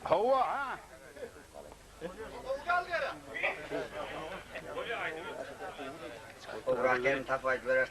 Hawa, ha. Gowrak ýerini tapyp aýdyp bereris.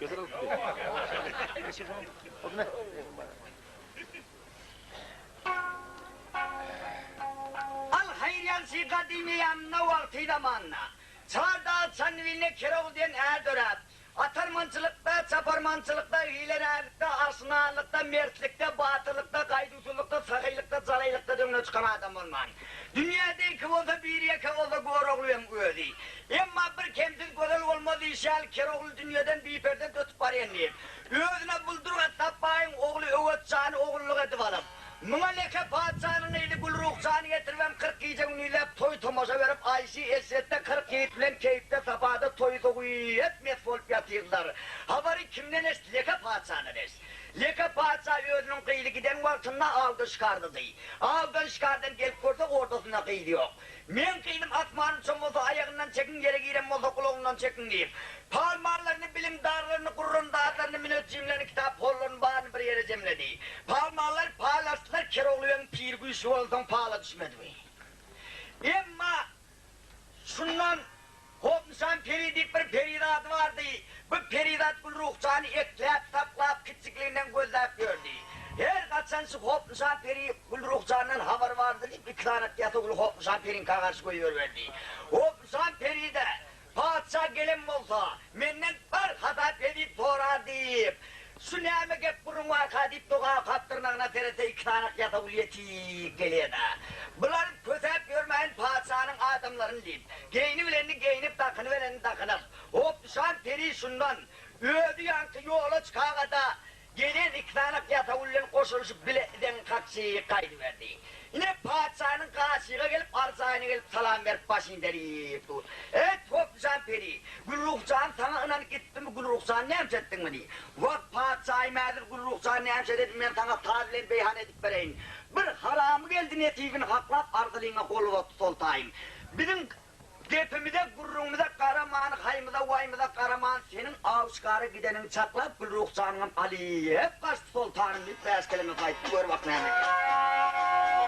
Al haýyr ýagşy gadym eýýamynda wagty zamanda Çar dag Çandybilde Kerogly diýen är döräp, atarmançylykda, çaparmançylykda, hilegärlikde, arşynalykda, mertlikde, batyrlykda, gaýduwsyzlykda, sahylykda, jalaýlykda öňe çykan adam bolman. Dünýäde iki bolsa, biri ýeke bolsa Görogly begiň özi. Emma bir kemsiz gözel bolmaz diýşi ýaly Kerogly dünýeden biperzent ötüp barýan diýip, özüne Buldur gassap baýyň ogly Öwez jany ogullyk edip alyp, Muňa Leke patyşanyň gyzy Gülruhjany getiribem 40 gije-gündizläp toý-tomaşa berip, aýşy-eşretde 40 ýigit bilen keýpde-sapada toý-soguýet mes bolup ýatyrdylar. Habary kimden eşit, Leke patyşadan eşit. Leke patyşa özüniň gyzy giden wagtynda awda şikardydy. Awdan şikardan gelip görse, ordasynda gyzy ýok. Meň gyzym asman uçan bolsa aýagyndan çekiň, ýere giren bolsa gulagyndan çekiň diýip, palmanlaryny, bilimdarlaryny, gurrandazlaryny, münejjimlerini, kitaphonlaryny baryny bir ýere jemledi. Palmanlar pal açdylar, Kerogly begiň piri güýçli bolansoň pala düşmedi. Emma şundan Hopnyşan peri diýip bir perizady bardy. Bu perizat Gülruhjany ekläp, saklap, kiçjikliginden gözläp ýördi. Her haçan şu Hopnyşan peri Gülruhjandan habary bardyr diýip, iki sany ýasawuly Hopnyşan periňkä garşy goýberiberdi. Hopnyşan peri-de, Patyşa gelen bolsa, menden bir hasap hesip sorar diýip, Şu näme gep-gürrüň barka diýip doga okap dyrnagyna seretse iki sany ýasawul ýetik gelýär-dä. Bular kösäp ýörmäýin patyşanyň adamlaryny diýip, geýnibilenini geýnip, dakynybelenini dakynyp, hop-duşan peri şundan, özi ýaňky ýola çykaga-da, Gelen iki sany ýasawul bilen goşulyşyp bile zeň kakşy gaýdyberdi. Ine, patyşanyň gaşyga gelip, arzaýyna gelip salam berip başyny derip dur. Eý, Topjan peri, Gülruhjan saňa ynanyp gitdimi, Gülruhjan näme etdiň muny? Wah, patyşaýym häzir Gülruhjan näme dedim, men saňa saz bilen beýan edip bereýin. Bir haramy geldi nesibini haklap arzylyňa gol uzatdy soltaýym. Biziň Gepimize, gürrüňimize garaman, haýymyza, waýymyza garaman, seniň aw-şikara gideniňi çaklap, Gülruh janyňam alyp gaçdy soltanym diýip, bäş keleme gaýtdy, gör bak näme edýär.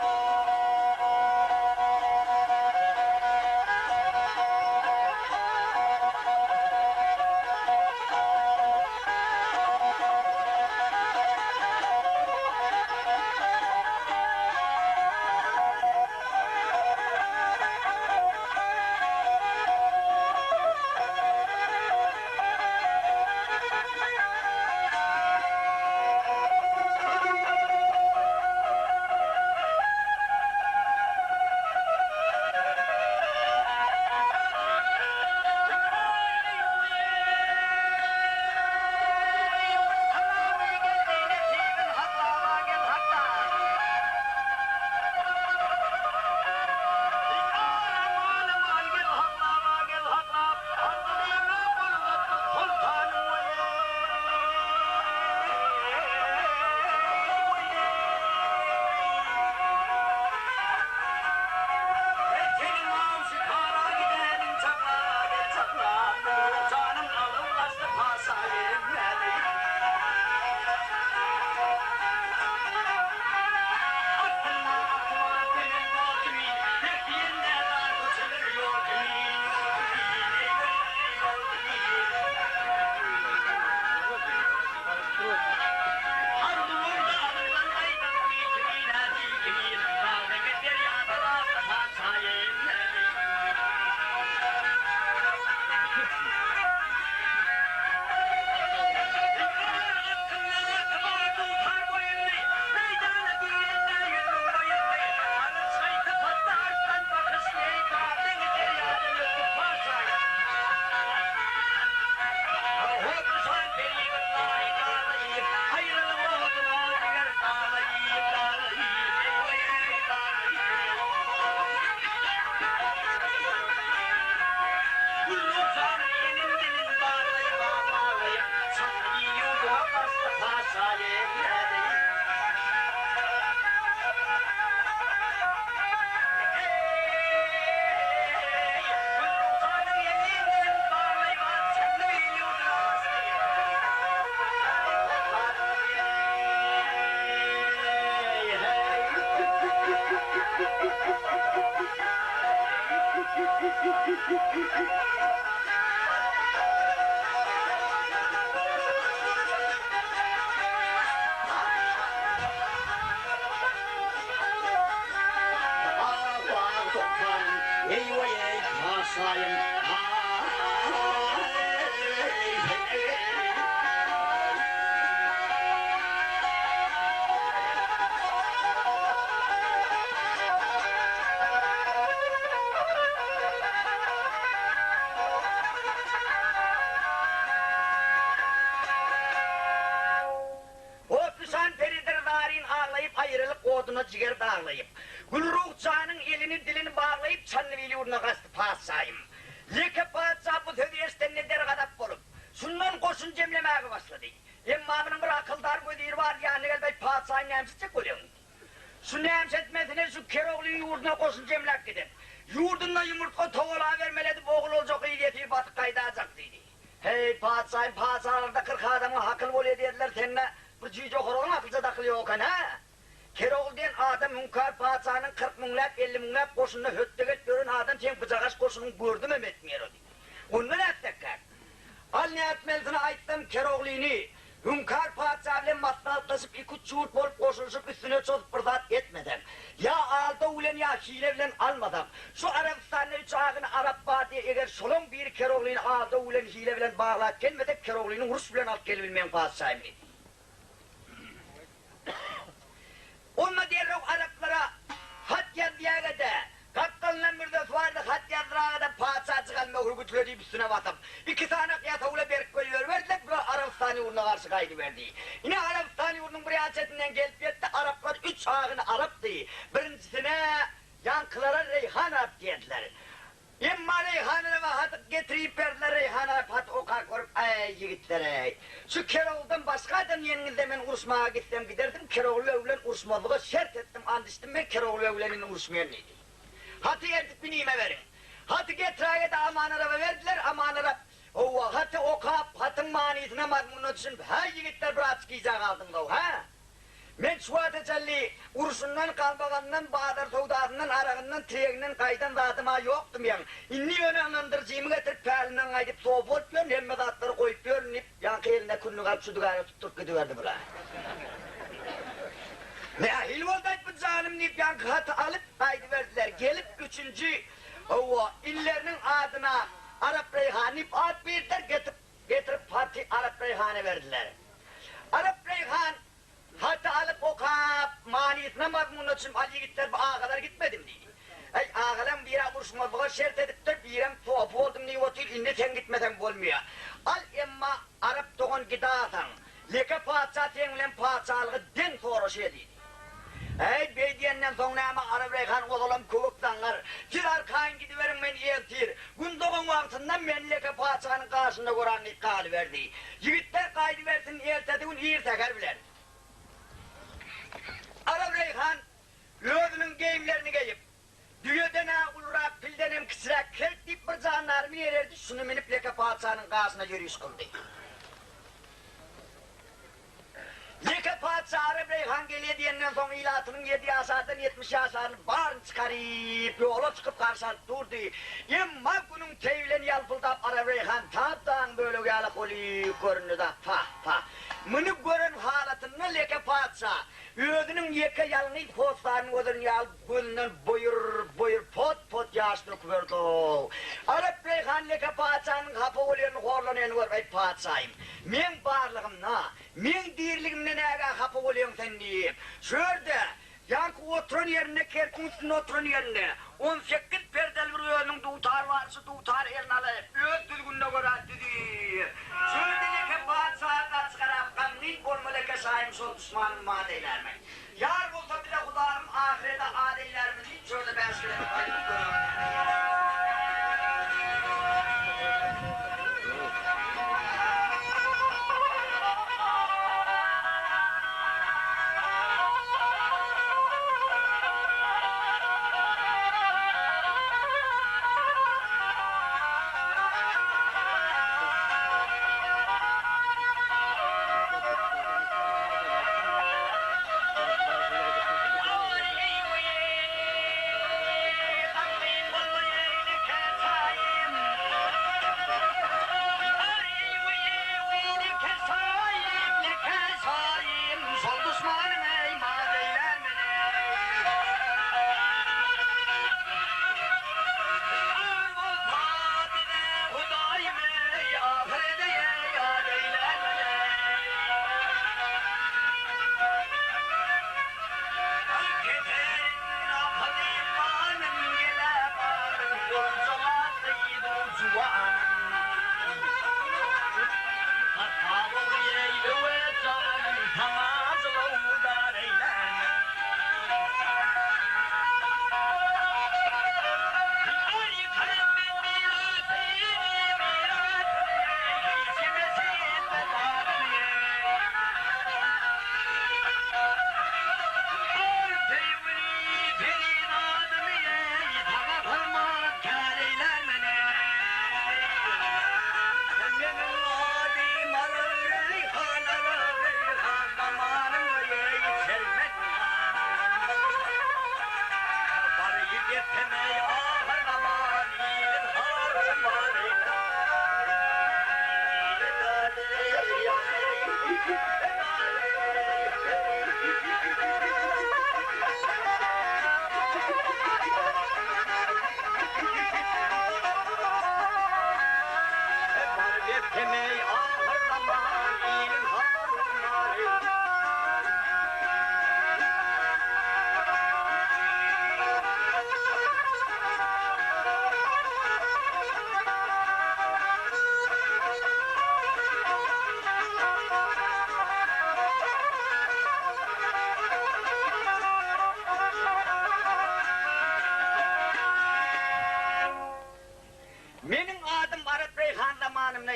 Patyşaýym, Otlyşan peridir zaryn aglaýyp, Aýralyk oduna jiger daglaýyp. Gülruh janyň elini, dilini baglaýyp, Çandybil ýurduna gaçdy patyşaýym. Ýeke patyşa bu sözi eşidende dergazap bolup, şundan goşun jemlemäge başlady. Emma munuň bir akyldar weziri bar, ýanyna gelip, Eý, patyşaýym, näme etjek bolýaň? diýdi. Şu näme etmesine şu Keroglyň ýurduna goşun jemläp gidip, ýurdunda ýumurtga towalabermeli edip, ogul boljak gyz ýesir basyp gaýdajak diýdi. Heý, patyşaýym, patyşalarda 40 adamyň hakyly bolýa diýerler, sende bir jüýje horazyň akylja dakyly ýok eken, hä? Kerogly diýen adam Hüňkar patyşanyň 40 müňläp, 50 müňläp goşunyna hötde gelip ýören adam seň byjagaş goşunyňy gördümem etmeýär o diýdi. Onda nätsekkäk? Al nätmelisini aýtsam Keroglyny Hüňkar patyşa bilen maslahatlaşyp iki-üç ýurt bolup goşulyşyp üstüne çozup bir zat etmesem, ýa aldaw bilen ýa hile bilen almasam, şu Arabystanda üç agyny arap bar diýe eger şolaň biri Keroglyny aldaw bilen hile bilen baglap gelmese Keroglyny uruş bilen alyp gelibilmeň patyşaýym diýdi. Onda derrew araplara hat ýazýaga-da, gapdalyndan mürzesi bardy, hat ýazdyraga-da patyşajyk al möhür gütüle diýip üstüne basyp, iki sanak ýasawula berip goýberiberdiler, bular Arabystan ýurduna garşy gaýdyberdi. Ine, Arabystan ýurdunyň bir ýan çetinden gelip ýetdi, araplar üç agyny arapdy. Birinjisine ýaňkylara Reýhan arap diýerdiler. Emma Reýhana haty getirip berdiler, Reýhan aga haty okap görüp, Äý, ýigitler-eý, şu Kerogludan başga adam ýeňiňizde men uruşmaga gitsem giderdim, Kerogly beg bilen uruşmazlyga şert etdim, ant içdim, men Kerogly beg bilen indi uruşmaýan diýdi. Haty eltip inime beriň. Haty getiräge-de Aman Araba berdiler, Aman Arap, Howwa, haty okap, hatyň manysyna, mazmunyna düşünip, Häý, ýigitler, biraz gijä galdyňyz-ow, hä? Men şu wagta çenli urşundan, galmagalyndan, bazar söwdasyndan, aragyndan, tireginden gaýdan zadym-a ýokdy meň. Indi ýöne ynandyryjymy getirip pälinden gaýdyp sopy bolup ýörün, hemme zatlary goýup ýörün diýip, ýaňky eline kündük alyp şüdügäre tutduryp gidiberdi bula. Nähili boldy-aýt bu janym diýip ýaňky haty alyp gaýdyberdiler. Gelip üçünji, hawa, illeriniň adyna Arap Reýhan diýip at berdiler, getirip Getirip haty Arap Reýhana berdiler. Arap Reýhan haty alyp okap, manysyna mazmunyna düşünip al ýigitler bu agalar gitmedimi diýdi. Äý agalaň bira uruşmazlyga şert edipdir, birem sopy boldum diýip otyr, indi sen gitmeseň bolmaýar. Al emma Arap dogan gidasaň, Leke patyşa seň bilen patyşalygy deň soraşýa diýdi. Äý, beý diýenden soň näme, Arap Reýhan ozalam köwek zaňňar. Siz arkaýyn gidiberiň, men ertir, Gün dogan wagtynda meni Leke patyşanyň gaşynda gören diýip galyberdi. Ýigitler gaýdybersin, ertesi gün ir säher bilen. Arap Reýhan özüniň geýimlerini geýip, düýeden-ä ulurak, pildenem kiçiräk kelp diýip bir jandarymy ýererdi, şuny münüp Leke patyşanyň gaşyna ýöriş kyldy. Ýeke patyşa Arap Reýhan gelýä diýenden soň ilatynyň ýedi ýaşardan 70 ýaşaryny baryny çykaryp, ýola çykyp garşy alyp durdy. Emma günüň teý bilen ýalpyldap Arap Reýhan tap dagyň bölegi ýaly holyk göründi-de, pah, pah. Muny gören halatynda Leke patyşa özüniň ýeke ýalňyz hossaryny gözelen ýaly gözünden boýur, boýur pot-pot ýaş döküberdi-ow. Arap Reýhan Leke patyşanyň hapa bolýanyny horlanyny görüp, Eý, patyşaýym! Meň barlygymda, meň diriligimde näge hapa bolýaň sen diýip, şu ýerde, ýaňky oturan ýerinde, kerpiň üstünde oturan ýerinde, 18 perdeli bir özüniň dutary bar, şu dutary eline alyp, öz düzgünine görä düzüp, şu ýerde ýeke patyşaga garşy garap, Gamgyn bolma leke şaýym, şol duşmanymy mat eýlärmen. Ýar bolsa bize Hudaýym ahyrete ad eýlärmi diýip, şu ýerde bäş gezek aýdyp görerdi.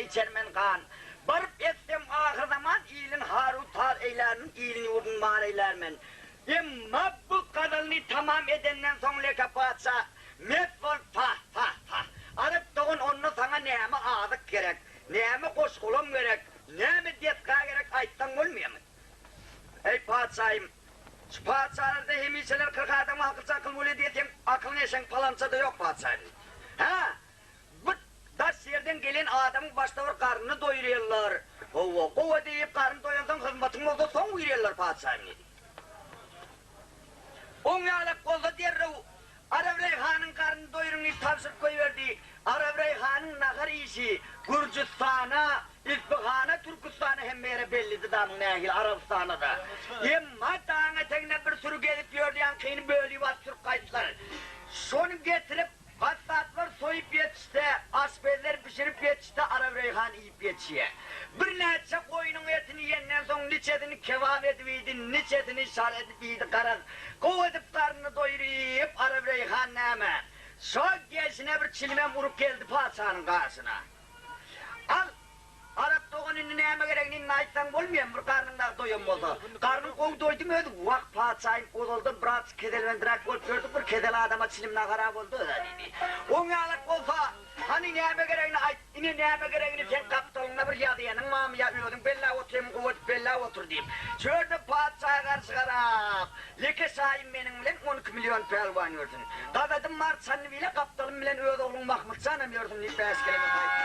içermen gan. Baryp etsem ahyrzaman ilin haru-tar eýlärmen, ilin ýurdun mar eýlärmen. Emma bu gazalyny tamam edenden soň Leke patyşa mes bolup pah, pah, pah. Arap dogan onda saňa näme azyk gerek, näme goş-golam gerek, näme desga gerek aýtsaň bolmaýamy? Eý patyşaýym, şu patyşalarda hemişeler 40 adamyň akyl çakyl bolýa diýseň akylyň eşegiň palança-da ýok patyşaýym. Hä, bu daş ýerden gelen adamyň başda bir garnyny doýurýarlar. Hawa, gowy diýip garny doýansoň hyzmatyň bolsa soň buýurýarlar patyşaýym diýdi. Oň ýalak bolsa derrew Arabreýhanyň garnyny doýuryň diýip tabşyryp goýberdi. Arabreýhanyň nahar iýşi Gürjüstana, Yspyhana, Türküstana hemme ýere bellidi damyň nähili Arabystana-da. Emma dagyň eteginde bir süri gezip ýördi ýaňkyny bölüp alyp sürüp gaýtdylar. Şony getirip Gassaplar soýup ýetişse, aşpezler bişirip ýetişse Arabreýhan iýip ýetişýär. Birnäçe goýnuň etini iýenden soň niçesini kebap edip iýdi, niçesini şar edip iýdi, garaz, gowy edip garnyny doýuryp, Arabreýhan näme, şo gelşine bir çilimem urup geldi patyşanyň garşyna. Al, Arap dogan indi näme geregini indi aýtsaň bolmaýamy bir garnyň dagy doýan bolsa. Garnym gowy doýdum özi wah patyşaýym ozaldan biraz keselbendiräk bolup ýördük bir kesel adama çilim nahara boldy özä diýdi. Oň ýalak bolsa hany näme geregini aýt ine näme geregini seň gapdalyňda bir ýazýanyň barmy ýa özüň belläp otyrmyň gowy edip belläp otur diýip. Çölde patyşa garşy garap Leke şaýym meniň bilen 12 milýon pälwan ýörsün. Gazadym bar çanny bile gapdalym bilen öz ogluň Mahmytjanam ýörsün diýip bäş keleme saýyp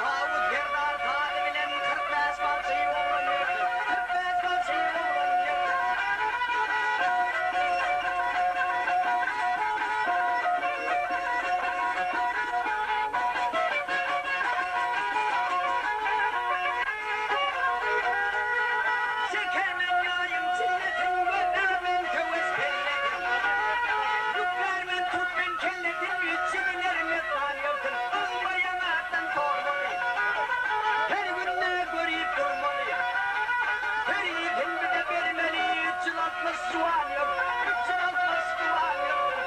Dawut serdar sazy bilen 45 bagşy oglan ýörsün, 45 bagşy oglan ýörsün. Çekermen ýaýyň çillesin, gözlärmen söweş kellesin. Büklermen türkmen kellesin, Üç ýüzüler messan ýörsün. Ylmaýan atdan sormaly. Her günde görüp durmaly. Her ýigin bize bermeli. 360 juwan ýörsün. 360 juwan ýörsün.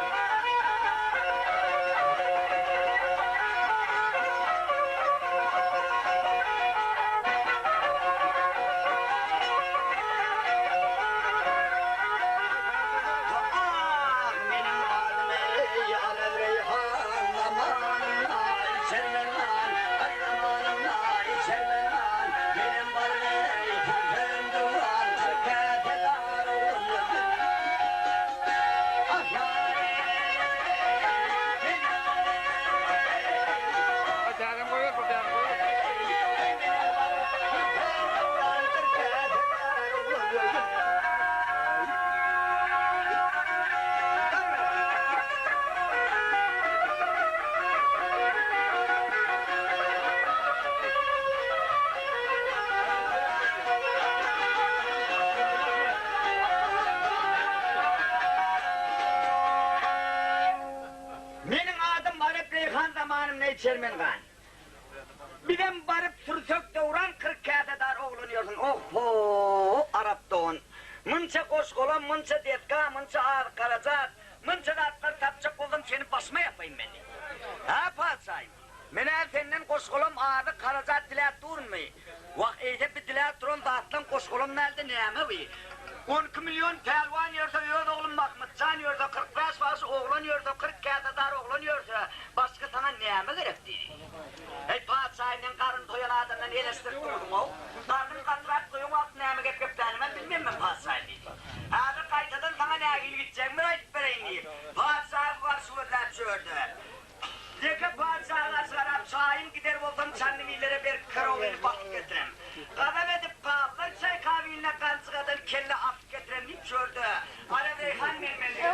Ah, meniň adym eý, Arabreýhan, zamanynda içermen-han, aý zamanynda içermen-han, menem barym eý, Türkmen döwran, 40 käse dar oglan ýörsün. Ah, ýar eý, Ha, täzem goýber, bir täzem goýber. Menem barym, Türkmen döwran, 40 käse dar oglan ýörsün. Meniň adym Arap Reýhan zamanymda içermen gan. Bizem baryp sürsek döwran 40 käse dar oglan ýörsün. Oho, Arap dogan. Munça goş-golam, munça desga, munça azyk harajat, munça zatlar tapjak bolsam seni başyma ýapaýyn men diýdi. Hä, patyşaýym, men-ä senden goş-golam, azyk harajat diläp durunmy? Wah, eýse bi diläp duran zatlaň goş-golam däl-de näme bi? 12 milýon pälwan ýörse, öz oglum Mahmytjan ýörse, 45 bagşy oglan ýörse, 40 käse dar oglan ýörse, başga saňa näme gerek diýdi. Eý, patyşaýym, men garyn toýan adamdan eleşdirip durduň-ow. Garnym gatyrak toýan wagt näme gep geplänimem bilmen men patyşaýym diýdi. Häzir gaýtadan saňa nähili gitjegimi bir aýdyp bereýin diýip, patyşa bu garşy gözläp çörde. Ýeke patyşa. kelle akyp getiren diýip çörde Arabeýhan menmenlik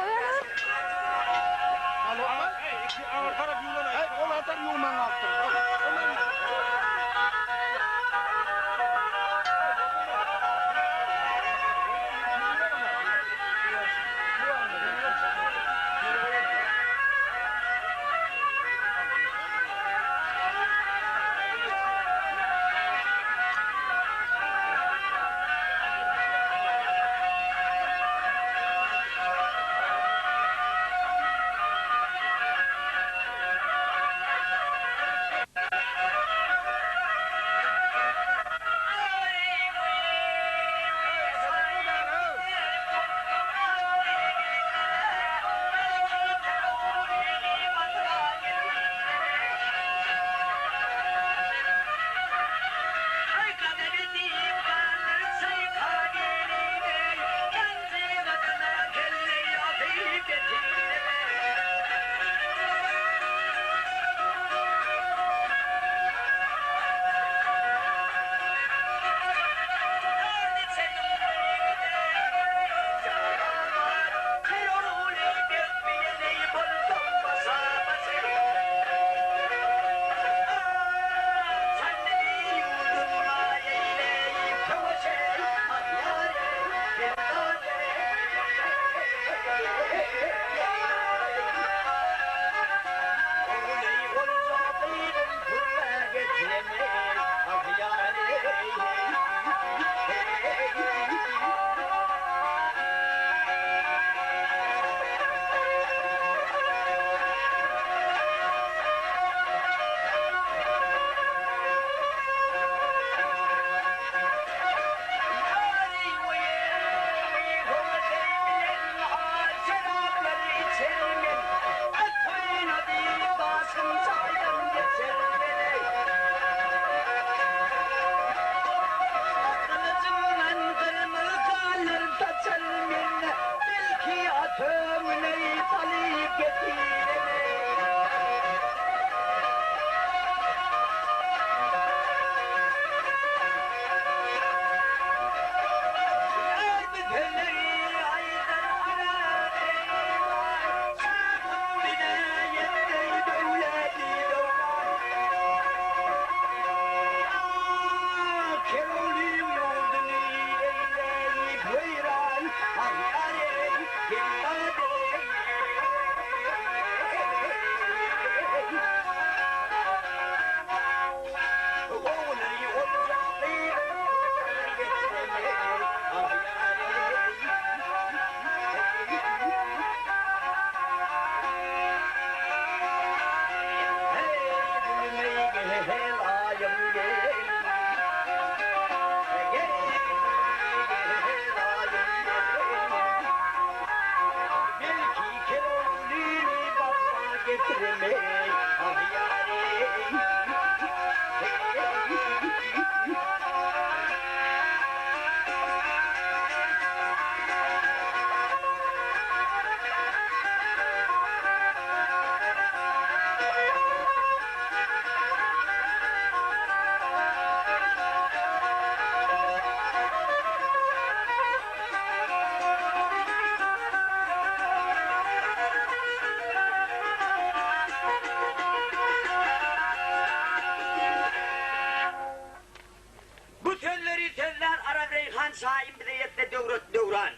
Bu sözleri sözlär Arabreýhan şaýym bize ýetse döwret döwran.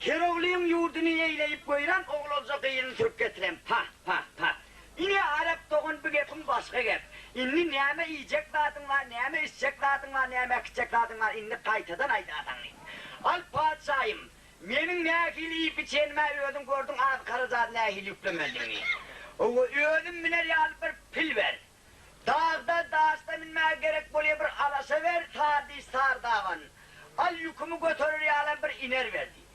Keroglyň ýurduny eýleýip goýran oglanja gyzyny sürüp getirem pah pah pah. Ine Arap dogan bu gepiň başga gep. Indi näme iýjek zadyň bar näme içjek zadyň bar näme äkitjek zadyň bar indi gaýtadan aýdasaň. Al patyşaýym meniň nähili iýip içenimä özüň gördüň az harajat nähili ýüklemelidigini. Owo özüm miner ýaly bir pil ber. Dagda, daşda münmäge gerek bolýa bir alaşa ber, sar diş, sar daban. Al ýükümi göterer ýalam bir iner ber diýdi.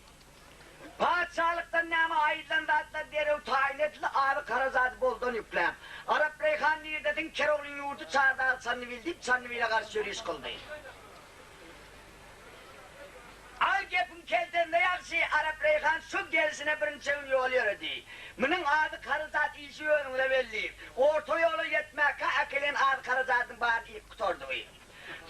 Patyşalykdan näme aýdylan zatlar derrew taýyn edildi, azy harajady boldan ýükläp. Arap Reýhan nirdesiň, Keroglyň ýurdy Çardagy Çandybil diýip, Çandybile garşy ýöriş kyldy. Al gepiň keltesinde ýagşy, Arap Reýhan şu gelşine birinçe gün ýol ýöredi. Munuň azy harajat işi özüňize belli. Orta ýola ýetmäkä äkelen azy harajadyň baryny iýip gutardygy.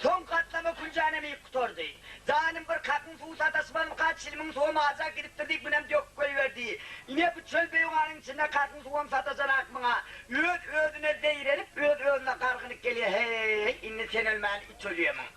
Soň gatlama küljänem iýip gutardy. Janym bir kakyň suwy sataşmanmyka çilimiň suwam aja gidipdir diýip munem döküp goýberdi. Ine bu çöl beýewanyň içinde kakyň suwam sataşanak muňa. Öz özüne zeýrenip öz özüne gargynyp gelýä heý indi sen ölmän it ölýemiň.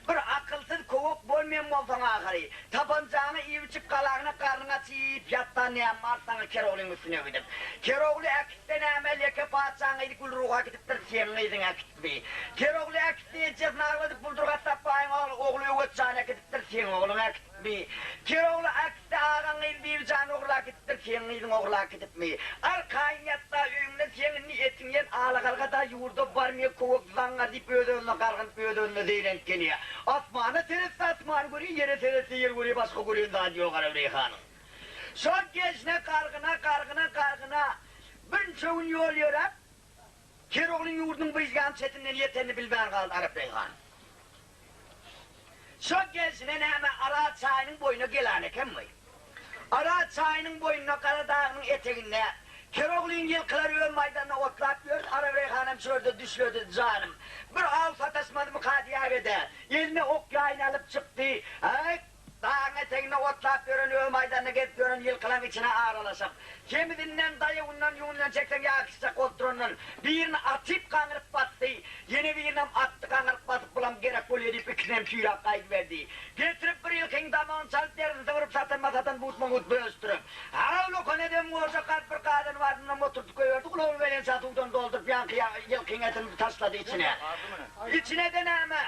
Bir akylsyz kowak bolmaýan bolsaň ahyry. Tapanjaňy iýip-içip galagyna garnyň aç iýip ýatsan näme bar saňa Keroglyň üstüne gidip. Kerogly äkitse näme leke patyşaň gyzy Gülruh äkidipdir seň gyzyň äkitdi. Kerogly äkitse ejesini agladyp Buldur gassap baýyň ogly Öwez jany äkidipdir seň ogluň äkitdi. Kerogly äkitse agaň gyzy Bibijany ogurlap gidipdir seň gyzyň ogurlap gidipmi. Arkaýyn ýatda öýüňde seň indi etiň ýen alagalga-da ýurda barmyýa köwek zaňňar diýip öz-özüne gargynyp öz-özüne zeýrenip gelýä. Asmana seretse asman görýä, ýere seretse ýer görýä başga görýän zady ýok Arabreýhanyň. Şol gelşine gargyna gargyna gargyna birnçe gün ýol ýöräp Keroglyň ýurdunyň bir ýan çetinden ýetenini bilmän galdy Arapreýhan. Şol gelşine näme Aral çaýynyň boýuna gelan ekenmi? Aral çaýynyň boýunda Gara dagynyň eteginde Keroglyň ýylkylary öz maýdanyna otlap ýördi, Arapreýhanam şu ýerde düşledi, janym. Bir aw sataşmadymyka diýäge-de, eline ok-ýaýyny alyp çykdy. Äý, Dagyň eteginde otlap ýören, öz maýdanyna gezip ýören ýylkylaň içine aralaşyp, semizinden, daýawyndan, ýüňünden çekseň ýagy çykjak bolup durandan, birini atyp gaňryp basdy, ýene birinem atdy gaňryp basyp, bulam gerek bolýa diýip ikisinem süýräp gaýdyberdi. Getirip bir ýylkyň damagyny çalyp, derisini sygyryp, satanma-satan butma-but bölüşdirip, Haw, lokan edem gorjak garyp bir gazany bar, munam oturdyp goýberdi, gulagyny welin suwdan dolduryp, ýaňky ýylkyň etini taşlady içine. Içine-de näme?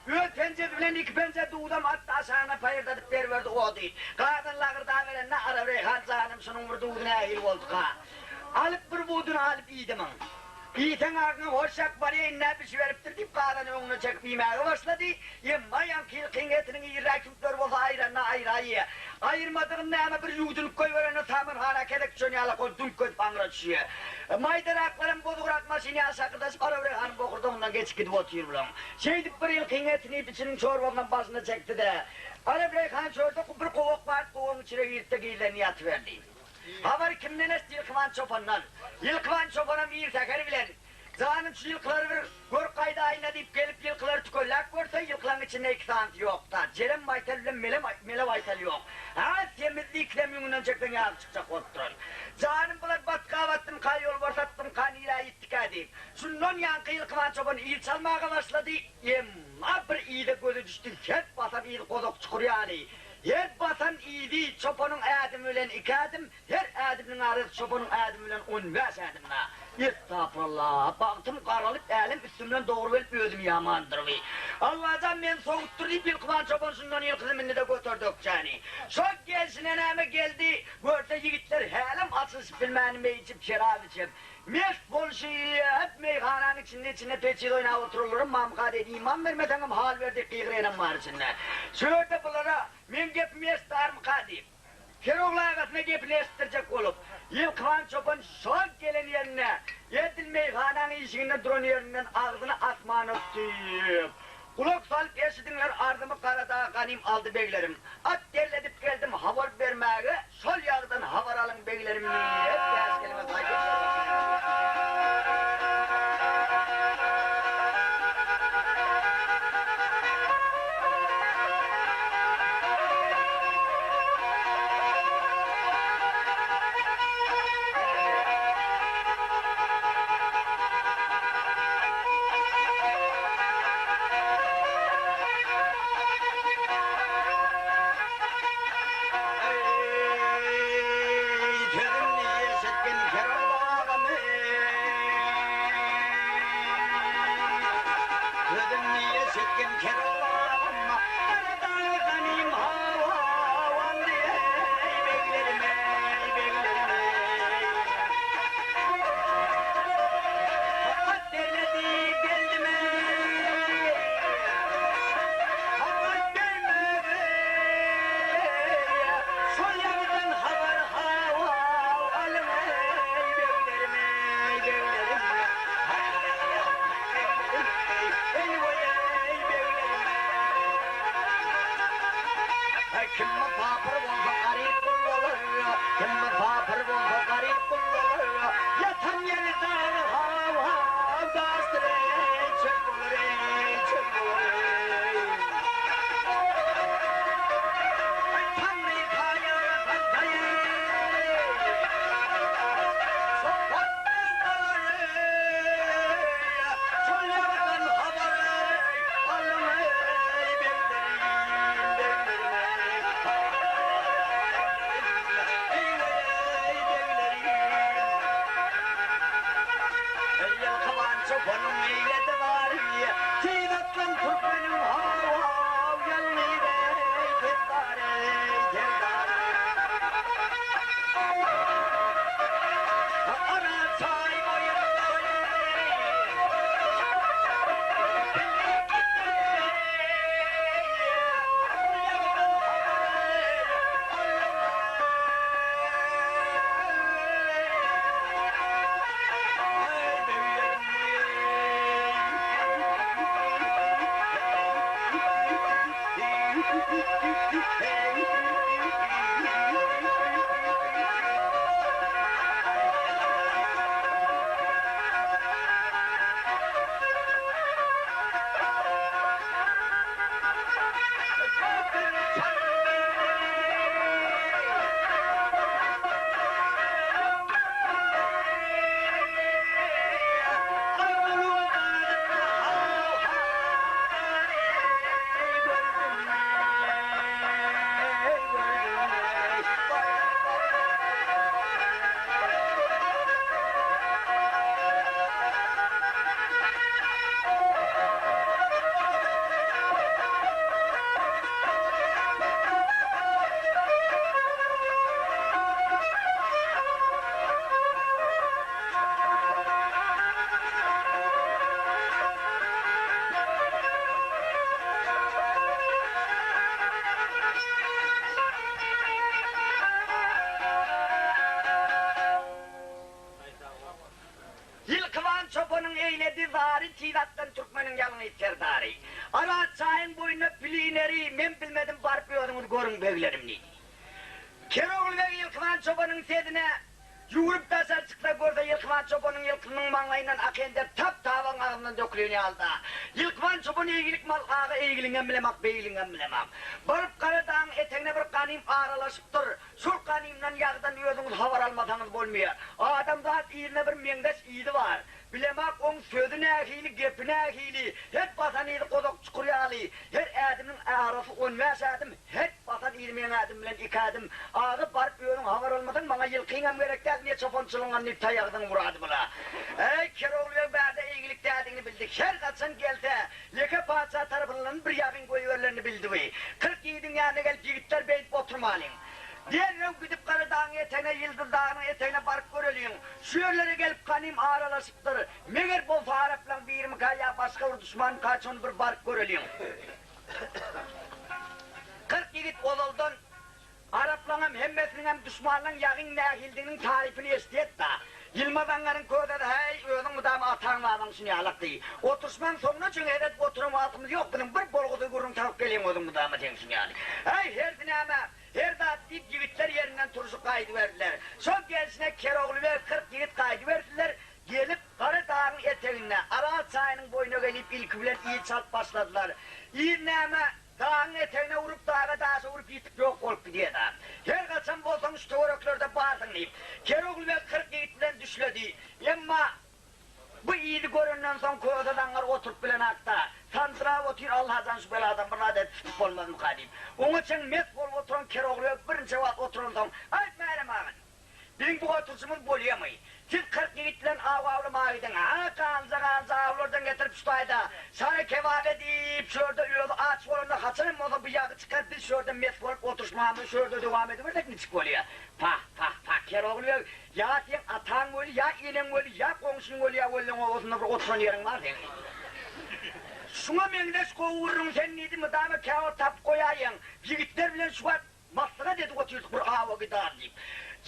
Öz penjesi bilen iki penje duzam atdy aşagyna paýyrdadyp beriberdi ody. Gazan lagyrdaberende Arareýhan janym şunuň bir duzy nähili bolduka? Alyp bir buduny alyp iýdimiň. Iýseň agzyňa hoşak barýa indä bişiberipdir diýip gazany öňüne çekip iýmäge başlady. Emma ýaňky ýylkyň etiniň irräk süňkleri bolsa aýranyna aýraýýa. Aýyrmadygyny näme bir ýuwdunyp goýberende samanhana kezek düşen ýalak ol düňk edip aňra düşýä. Maýdaraklaram bozugyrak maşyn ýaly şakyrdaşyp Arareýhanyň bokurdagyndan geçip gidip otyr bulaň. Şeýdip bir ýylkyň etini iýip içiniň çorbasynam başyna çekdi-de, Arabreýhan çölde bir gowak bar, gowagyň içine girdi-de gizlendi ýatyberdi. Habary kimden eşitdi Ýylkyban çopandan. Ýylkyban çopanam ir säher bilen, Janym şu ýylkylary bir görüp gaýdaýyn-da diýip gelip ýylkylary tükelläp görse, ýylkylaryň içinde iki sanysy ýok-da. Jerem baýtal bilen Mele Mele baýtal ýok. Hä, semizdi ikisem ýüňünden çekseň ýagy çykjak bolup duran. Janym bular batga batdymyka, ýolbars atdymyka, nirä ýitdikä diýip. Şundan ýaňky ýylkyban çopan yz çalmaga başlady, emma bir yza gözi düşdi, her basan yzy gozak çukur ýaly. Her basan yzy çopanyň ädimi bilen iki ädim, her ädiminiň arasy çopanyň ädimi bilen on bäş ädim-dä. Estagfurullah, bagtym garalyp, älem üstümden dogry gelip özüm ýamandyr bi. Allajan meni sowutdyr diýip ýylkyban çopan şundan ýylkyny mindi-de göterdi ökjäni. Şol gelşine näme geldi, görse ýigitler hälem açylyşyp bilmän meý içip, şerap içip, Mes bolşy hep meýhananyň içinde içinde peçiz oýnap oturanlaram mamka diýdi, iman bermeseňem hal ber diýip gygyranam bar içinde. Şu ýerde bulara meň gepimi eşidarmyka diýip, Kerogly agasyna gepini eşitdirjek bolup, Ýylkyban çopan şol gelen ýerinde, edil meýhanaň işiginde duran ýerinden agzyny asmana tutup, Gulak salyp eşidiňler arzymy Garadag ganym aldy beglerim. At derledip geldim habar bermäge, Şol ýagdan habar alyň beglerim diýip, bäş keleme saýdy. Eý, sözümni eşitgin Kerogly Sözümni eşitgin Kerogly agam, Gara ganym hawandy, eý, beglerim, eý, beglerim, eý. Hakat derledi geldim, eý. Habar bermedi, Şol ýagdan habar hawa alyň eý beglerim eý beglerim Eý weý eý beglerim eý Kim mysapyr bolsa garyp gul bolar Kim mysapyr bolsa garyp gul bolar Ýatan ýeri dag hawa daşdyr eý çöl bolar eý çöl bolar eý. Ýylkyban çopanyň eýledi zary Tiz atdan türkmeniň ýalňyz serdary. Arat çaýyň boýunda bilineri Men bilmedim baryp özüňiz görüň beglerim diýdi. Kerogly beg Ýylkyban çopanyň sesine Ýüwrüp daşary çyksa görse Ýylkyban çopanyň ýylkynyň maňlaýyndan akan der tap tabagyň agzyndan dökülen ýalyda. Ýylkyban çopan eýgilik mal aga eýgiliňem bilemak beýgiliňem bilemak. Baryp gara dagyň etegine bir ganym aralaşypdyr. Şol ganymdan ýagdan özüňiz habar almasaňyz bolmyýa. Adamzat yzyna bir meňzeş yzy bar. Bilemak oň sözi nähili gepi nähili her basan yzy gozak çukur ýaly her ädiminiň arasy on bäş ädim her basan yzy meň ädim bilen iki ädim aga baryp özüň habar almasaň maňa ýylkyňam gerek däl ne çopançylygyňam diýip taýagyzyň urady bula. Äý Kerogly beg bärde eýgilik däldigini bildi her haçan gelse ýeke patyşa tarapyndan bir ýagyn goýberilenini bildi bu. 40 ýigidiň ýanyna gelip ýigitler beýdip oturmalyň. Derrew gidip Gara dagyň etegine Ýyldyz dagynyň etegine baryp göreliň. Şu ýerlere gelip ganym aralaşypdyr. Meger bolsa araplaň birimika ýa başga bir duşmanmyka şony bir baryp göreliň. 40 ýigit ozaldan araplaňam hemmesiniňem duşmanlaň ýagyň nähilidiginiň tarypyny eşidýet-da. Ýylmaz aňňaryň közesi häý özüň mydama ataň babaň şunýalak diý. Oturyşmaň soňuna çen hezet oturan wagtymyz ýok biziň bir bolgusyz gürrüň tapyp gelýäň özüň mydama seň şunýaly. Häý hersi näme Her zat diýip ýigitler ýerinden turşup gaýdyberdiler. Şol gelşine Kerogly beg 40 ýigit gaýdyberdiler. Gelip Gara dagyň eteginde Aral çaýynyň boýuna gelip ilki bilen yz çalyp başladylar. Yz näme, dagyň etegine urup daga daşa urup ýitip ýok bolup gidýär-dä. Her haçan bolsaň şu töwereklerde barsyň diýip, Kerogly beg 40 ýigit bilen düşledi. Emma Bu yzy görenden soň köse zaňňar oturyp bilenakda, sandyrap otyr, Allajan şu beladan bir zat edip tutup bolmazmyka diýip. Oňa çen mes bolup oturan Kerogly beg birnçe wagt oturansoň, Aýt Mährem aga diýip. Biziň bu oturyşymyz bolýamy? Siz 40 ýigit bilen aw awlamaga gidiň. A, ganja-ganja awlardan getirip şu taýda, şara kebap edip, şu ýerde özi aç bolanda haçanam bolsa bu ýagy çykar, biz şu ýerde mes bolup oturyşmamyzy şu ýerde dowam edibersek niçik bolýa? Pah, pah, pah, Kerogly beg, Ýa seň ataň weli, ýa eneň weli, ýa goňşyň weli, ýa welleň obasynda bir oturan ýeriň bar seň. Şuňa meňzeş gowy gürrüň sen diýdi, mydama käwagt tapyp goýaýaň. Ýigitler bilen şu wagt maslahat edip otyrdyk bir awa gidar diýip.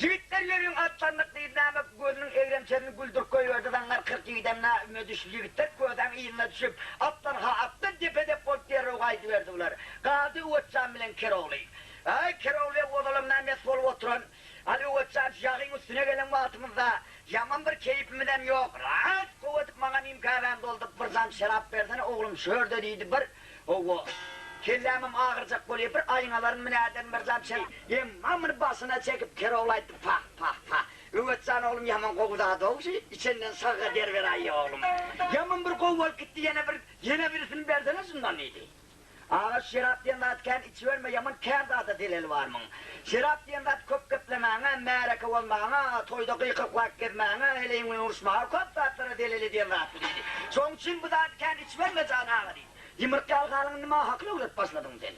Ýigitler ýörüň atlandyk diýdi, näme gözüniň egremçesini güldürip goýberdi zaňňar 40 ýigidem nä üme düşdi ýigitler kösäň yzyna düşüp, atlan ha atlan depe-dep bolup derrew gaýdyberdi bular. Galdy Öwezjan bilen Kerogly. Aý Kerogly beg ozalam nä mes bolup oturan. Aly Öwezjan şu ýagyň üstüne gelen wagtymyzda ýaman bir keýpimizem ýok. Ras gowy edip maňa nimkäbäni dolduryp bir jam şerap bersene oglum şörde diýdi bir howwa kellämem agyrjak bolýa bir aýňalaryn münäderin bir jam şerap emma muny başyna çekip Kerogly aýtdy pah pah pah Öwezjan oglum ýaman gowy zad-ow şu içenden şagga der beräýýä oglum ýaman bir gowy bolup gitdi ýene bir ýene birisini bersene şundan diýdi. Aga şerap diýen zat kän içiberme ýaman kän zada zeleli bar muň. Şerap diýen zat köp geplemäňe, märeke bolmaňa, toýda gykyklap gezmäňe, heleýiň bilen uruşmaga köp zatlara zelel edýän zat bu diýdi. Şoň üçin bu zady kän içiberme jan aga diýdi. Ýumruk ýaly halyňy nima hakyl öwredip başladyň sen.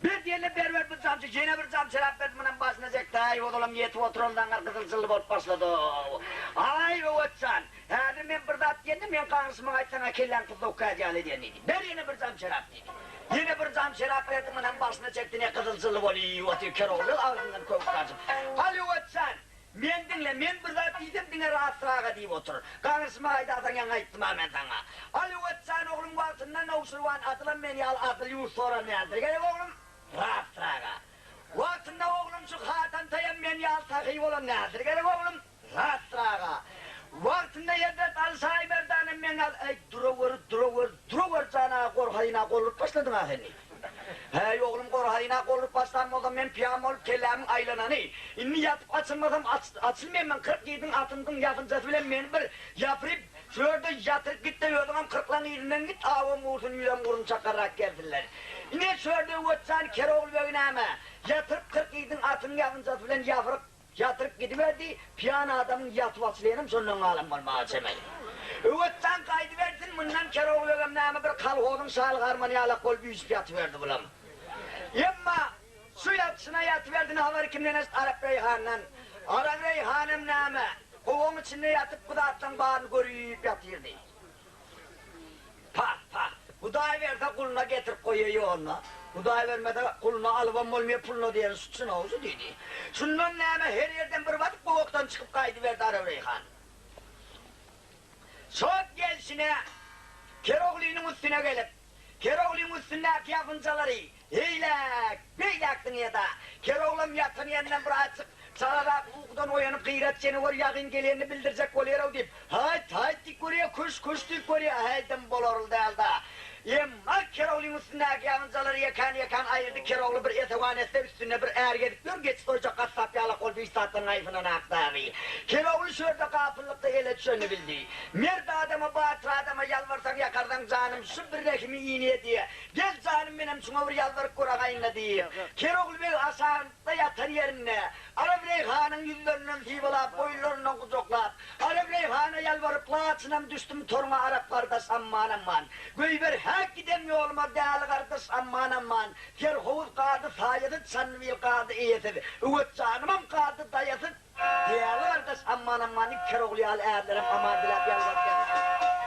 Ber diýende ber ber bir jamçy ýene bir jam şerap berdi munam başyna çekdi aý ozalam ýetip oturan zaňňar gyzyl jylly bolup başlady-ow. Aý Öwezjan, Häzir men bir zat diýende, meň gaňryşyma gaýtsaň-a kelläň pyzlawuk kädi ýaly edýän diýdi. Ber ýene bir jam şerap diýdi. Ýene bir jam şerap berdi, munam başyna çekdi, ne gyzyl jylly bolup iýip otyr, kerogly agzyndan köwük gaçyp. Haly Öwezjan! Men diňle, men bir zat diýsem diňe rastraga diýip otur. Gaňryşyma aýdarsaň ýaňy aýtdym-a men saňa. Al Öwezjan oglum wagtynda Nowşirwan adylam men ýaly adyl ýurt soran däldir gerek oglum? Rastraga. Wagtynda oglum şu Hatam Taýam men ýaly sahy bolan däldir gerek oglum? Rastraga. Wagtynda Hezret Aly Şaýymerdanem men ýaly Äý duraweri, duraweri, duraweri jan aga gorhaýyna gollup başladyň-a sen diýdi. Häý oglum gorhaýyna gollup başlan bolsam men pyýan bolup kellämiň aýlanany. Indi ýatyp açylmasam açylmaýan men 40 ýigidiň atyndyň ýapynjasy bilen meni bir ýapyryp şu ýerde ýatyryp git-de özüňem kyrklaň yzyndan git awam gursun ýüzem gursun çakarrak gelsinler. Ine şu ýerde Öwezjan Kerogly begi näme ýatyryp 40 ýigidiň atynyň ýapynjasy bilen ýapyryp Ýatyryp gidiberdi, pyýan adamyň ýatyp açylaýanam şondan galan bolmaga çemeli. Öwezjan gaýdybersin, mundan Kerogly begem näme bir kolhozyň şaly harmany ýalak bolup üýşüp ýatyberdi bulam. Emma şu ýatyşyna ýatyberdini habary kimden eşit Arap Reýhandan. Arap Reýhanem näme, gowagyň içinde ýatyp bu zatlaryň baryny görüp ýatyrdy. Pah, pah! Hudaý berse guluna getirip goýýa ýoluna, Hudaý bermese guluna alybam bolmaýa puluna diýeni şu çyn-ow şu diýdi. Şundan näme her ýerden bir basyp gowakdan çykyp gaýdyberdi Arabreýhan. Şo gelşine Keroglynyň üstüne gelip, Keroglyň üstündäki ýapynjalary Eýläk, beýläk diňe-da. Keroglam ýatan ýerinden bir azjyk çalarak ukudan oýanyp gyrat çene gör ýagyn gelenini bildirjek bolýar-ow diýip, haýt, haýt diýip görýär, küş, küş diýip görýär, häýdem bolarly däl-da. Emma Keroglyň üstündäki ýagynjalary ýekän-ýekän aýyrdy, Kerogly bir esewan etse üstünde bir är gezip ýör, geçi soýjak gassap ýalak bolup hiç zatdan gaýybynanakdy dagy. Kerogly şu ýerde gapyllykda ele düşenini bildi. Mert adama, batyr adama ýalbarsaň ýakarsaň janym şu bir rehimi iniýe diýe. Gel janym menem şuňa bir ýalbaryp göragaýynla diýip, Kerogly beg aşagynda ýatan ýerinde Arap Reýhanyň ýüzlerinden sypalap, boýunlaryndan gujaklap, Arap Reýhana ýalbaryp, Laçynam düşdüm toruňa Arap gardaş amman-amman, Goýber häk giden ýoluma däli gardaş amman-amman, Serhowuz galdy saýasyz, Çandybil galdy eýesiz, Öwez janymam galdy daýasyz, Däli gardaş amman-amman diýip Kerogly ýaly ärlerem aman diläp ýalbaryp ýatyr.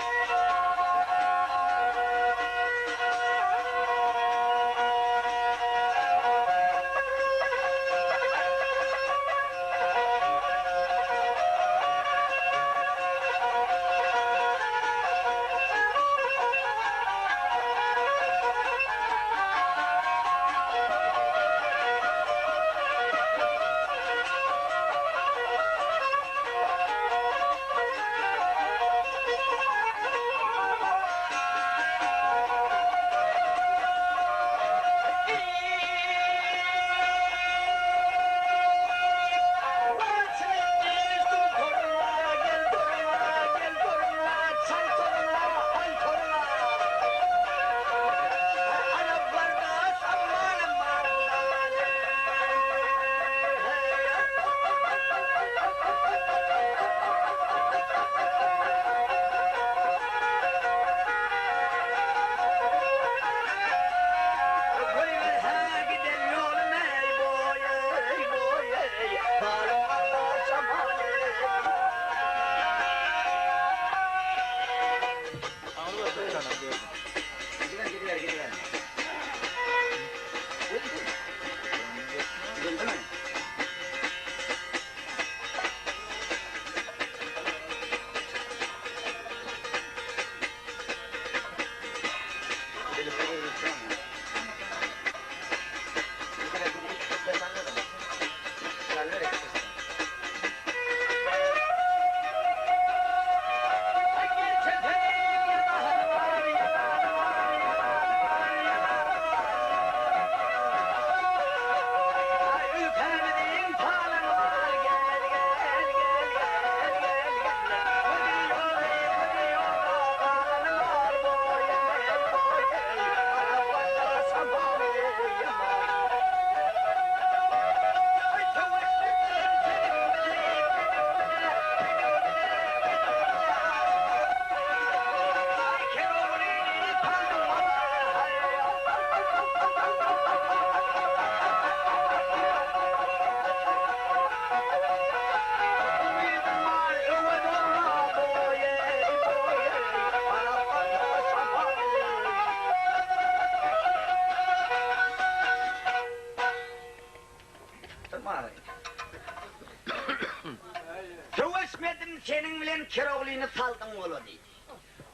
Umydym seniň bilen Keroglyny saldyň bola diýdi.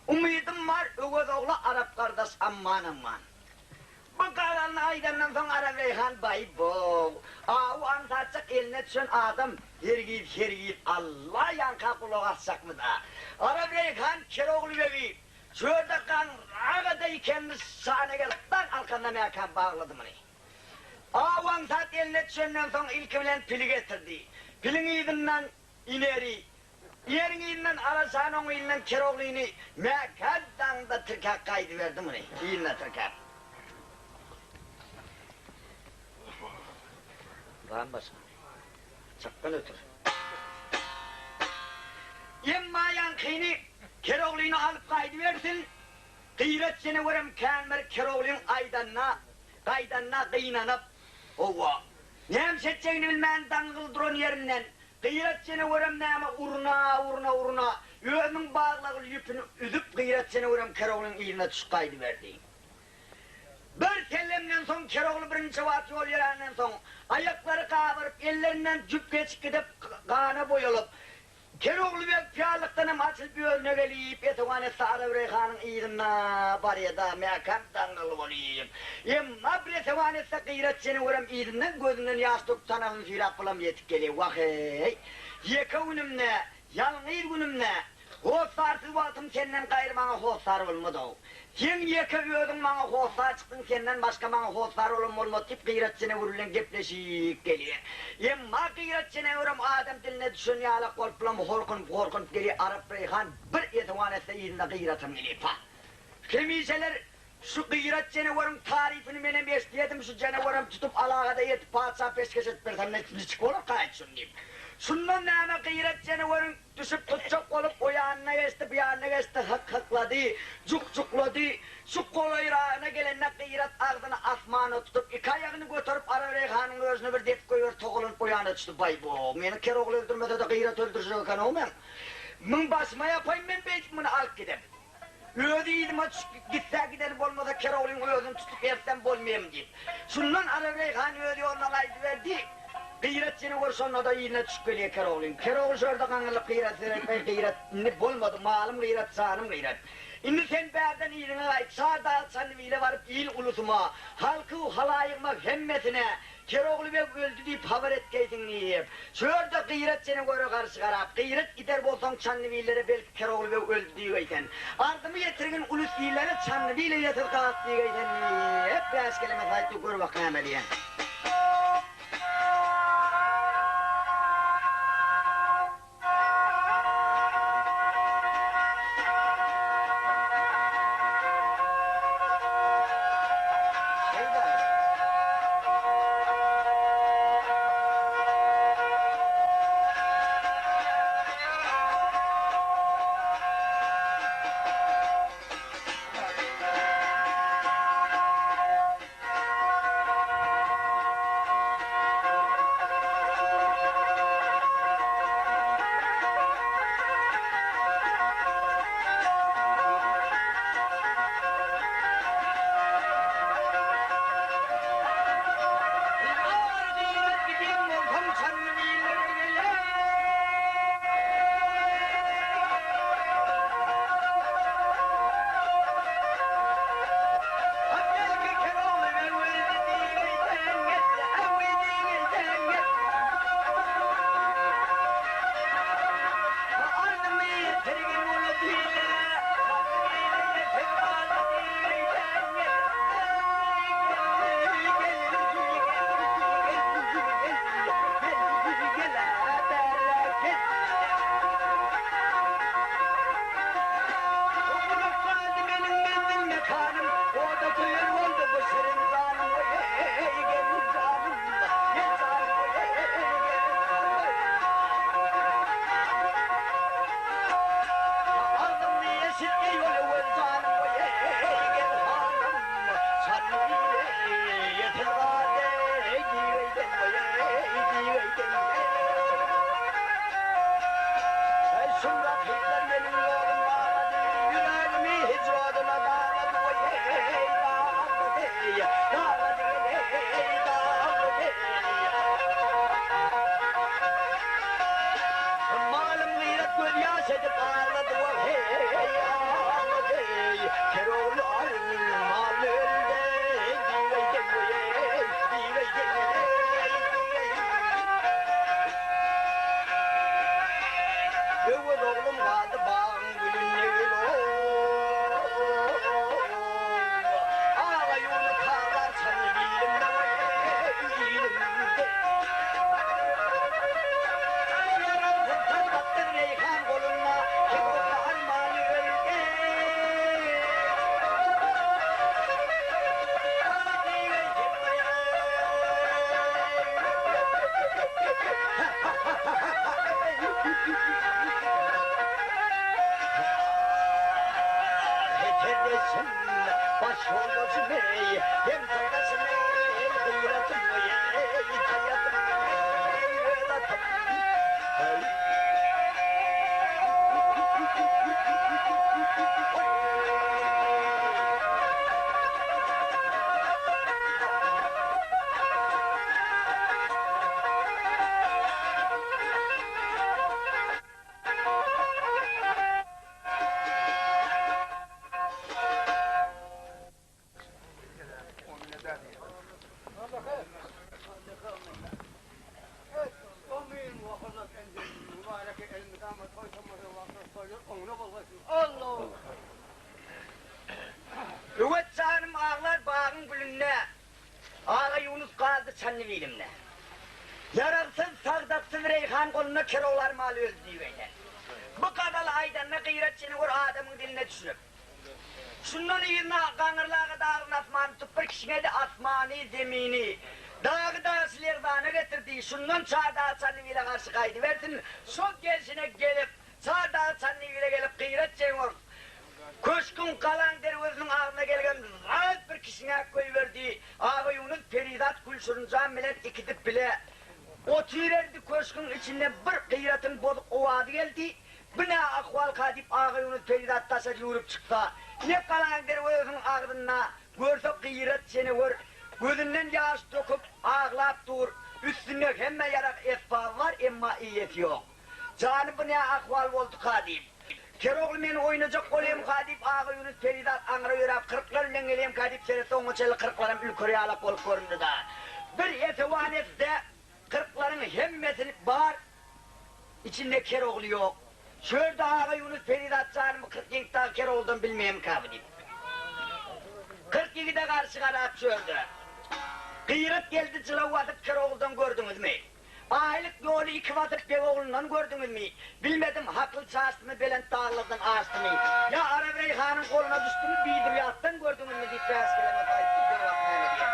Umydym bar Öwez ogly Arap gardaş amman amman. Bu gazalyny aýdandan soň Arap Reýhan baý bow, awy aňsatjak eline düşen adam hergiz hergiz Alla ýaňka gulak asjakmy-da. Arap Reýhan Kerogly begi şu ýerde gaňragada ikenmiş şana gelip daň alkanda mäkäm baglady muny. Aw aňsat eline düşenden soň ilki bilen pili getirdi. Piliň yzyndan Ineri, Ineriň yzyndan Alaşan oň yzyndan Keroglyny mäkäm daňda tirkäp gaýdyberdi muny yzyna tirkäp. Ram başga. Çakdan ötür. Emma ýaňkyny Keroglyny alyp gaýdybersin, Gyrat jenewerem kän bir Keroglyň aýdanyna, gaýdanyna gynanyp, Howwa, näme etjegini bilmän daňgyl duran ýerinden Gyrat jenewerem näme uruna, uruna, uruna, özüniň baglagly ýüpüni üzüp Gyrat jenewerem Keroglyň yzyna düşüp gaýdyberdi. Bir sellemden soň Kerogly birinji wagt ýol ýöränden soň, aýaklary gabaryp, ellerinden jüp geçip gidip, gana boýalyp, Kerogly beg pyýalykdanam açylyp özüne gelip, esewan etse Arabreýhanyň yzynda barýada, mäkäm daňňyl bolyp. Emma bir esewan etse Gyrat jenewerem yzyndan gözünden ýaş döküp tanabyny süýräp bulam ýetip gelýär. Wah-eý, ýeke günümde, ýalňyz günümde, Hossarsyz wagtym senden gaýry maňa hossar bolmad-ow. Seň ýeke özüň maňa hossar çykdyň, senden başga maňa hossar bolan bolmady diýip, Gyrat jenewür bilen gepleşip gelýär. Emma Gyrat jenewürem adam diline düşen ýalak bolup bulam holkunyp-holkunyp gelýär, Arap Reýhan bir esewan etse yzynda Gyratam gelýär. Pah! Hemişeler şu Gyrat jeneweriň tarypyny menem eşidýärdim, şu jenewerem tutup alagada eltip patyşa peşgeş edip bersem niçik bolarka aýt şuny diýip. Şundan näme Gyrat jeneweriň Düşüp tutjak bolup o ýanyna geçdi, bu ýanyna geçdi, hyk-hyklady, juk-juklady. Şu golaýragyna gelende Gyrat agzyny asmana tutup, iki aýagyny göterip Arareýhanyň özüne bir depip goýberdi, togalanyp o ýana düşdi. Baý-bo, meni Kerogly öldürmese-de Gyrat öldürjek eken-ow meň. Müň başyma ýapaýyn men beýdip muny alyp gidem. Özi yzyma düşüp gitse gideni bolmasa Keroglyň özüni tutup ersem bolmaýamy diýip. Şundan Arareýhan öz ýoluna gaýdyberdi. Gyrat ýene gör şonda-da yzyna düşüp gelýär Keroglyň. Kerogly şu ýerde gaňrylyp Gyrata seretip, Eý Gyrat, indi bolmady, malym Gyrat, janym Gyrat. Indi sen bärden yzyňa gaýt, Şar dagy Çandybile baryp il-ulusyma, halky-u-halaýygyma hemmesine Kerogly beg öldi diýip habar etgeýsiň diýip. Şu ýerde Gyrat ýene göre garşy garap, Gyrat gider bolsaň Çandybillere belki Kerogly beg öldi diýgeýsen. Arzymy ýetirgin ulus illere Çandybil eýesiz galat diýgeýsen diýip, bäş keleme aýtdy, gör bak näme diýen. Çandybilimde. Ýaragsyz, sagdaksyz Reýhan golunda Kerogly Armaly öldi diýibeýsen. Bu gazaly aýdanda Gyrat çenewür adamyň diline düşürip. Şundan yzyna Gaňyrlaga dagyň asmany tutup bir kişiňedi asmany, zemini, dagy daşy lerzana getirdi. Şundan Çardagy Çandybile garşy gaýdybersin. Şol gelşine gelip, Çardagy Çandybile gelip Gyrat çenewür köşgüň galaň derweziniň agzyna gelgem zat bir kişiňäp goýberdi. Agaýunus perizat Gülşirinjan bilen ikisi bile otyrerdi. Köşgüň içinde bir Gyratyň bozuk owazy geldi. Bu nä ahwalka diýip Agaýunus perizat daşary ýüwrüp çyksa, ne galaň derwezesiniň agzynda görse Gyrat çenewür gözünden ýaş döküp aglap dur. Üstünde hemme ýarag esbaby bar, emma eýesi ýok. Jany bu nä ahwal bolduka diýip. Kerogly meni oýnajak bolýamyka diýip Agaýunus perizat aňra ýöräp kyrklar bilen gelýämkä diýip seretse oňa çenli kyrklaram ülker ýalak bolup göründi-da. Bir esewan etse kyrklaryň hemmesi bar içinde Kerogly ýok. Şu ýerde Agaýunus perizat janymy 40 ýigit dagy Keroglydan bilmeýämkä bu diýip. 40 ýigide garşy garap şu ýerde. Gyrat geldi jylaw basyp Keroglydan gördüňizmi? Aýlyk ýoly iki basyp beg oglundan gördüňizmi? Bilmedim, hakyl çaşdymy, belent daglardan aşdymy? Ýa Arap Reýhanyň goluna düşdümi, bidurýatdan gördüňizmi? diýip bäş kelemat aýtdy, jogap näme diýen?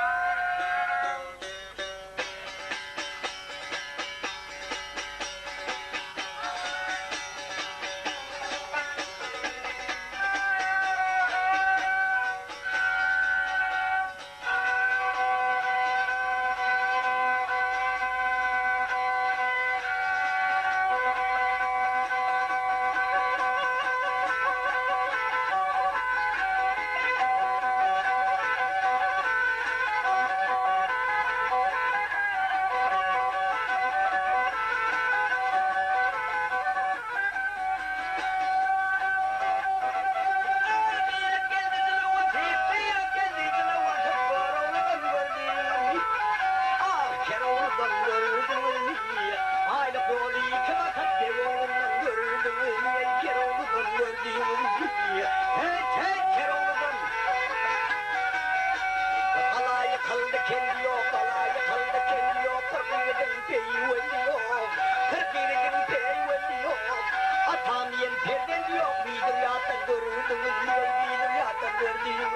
Atam diýen perzent ýok, bidir ýatdan görürdüňiz, ýol bidir ýatdan gördüňiz.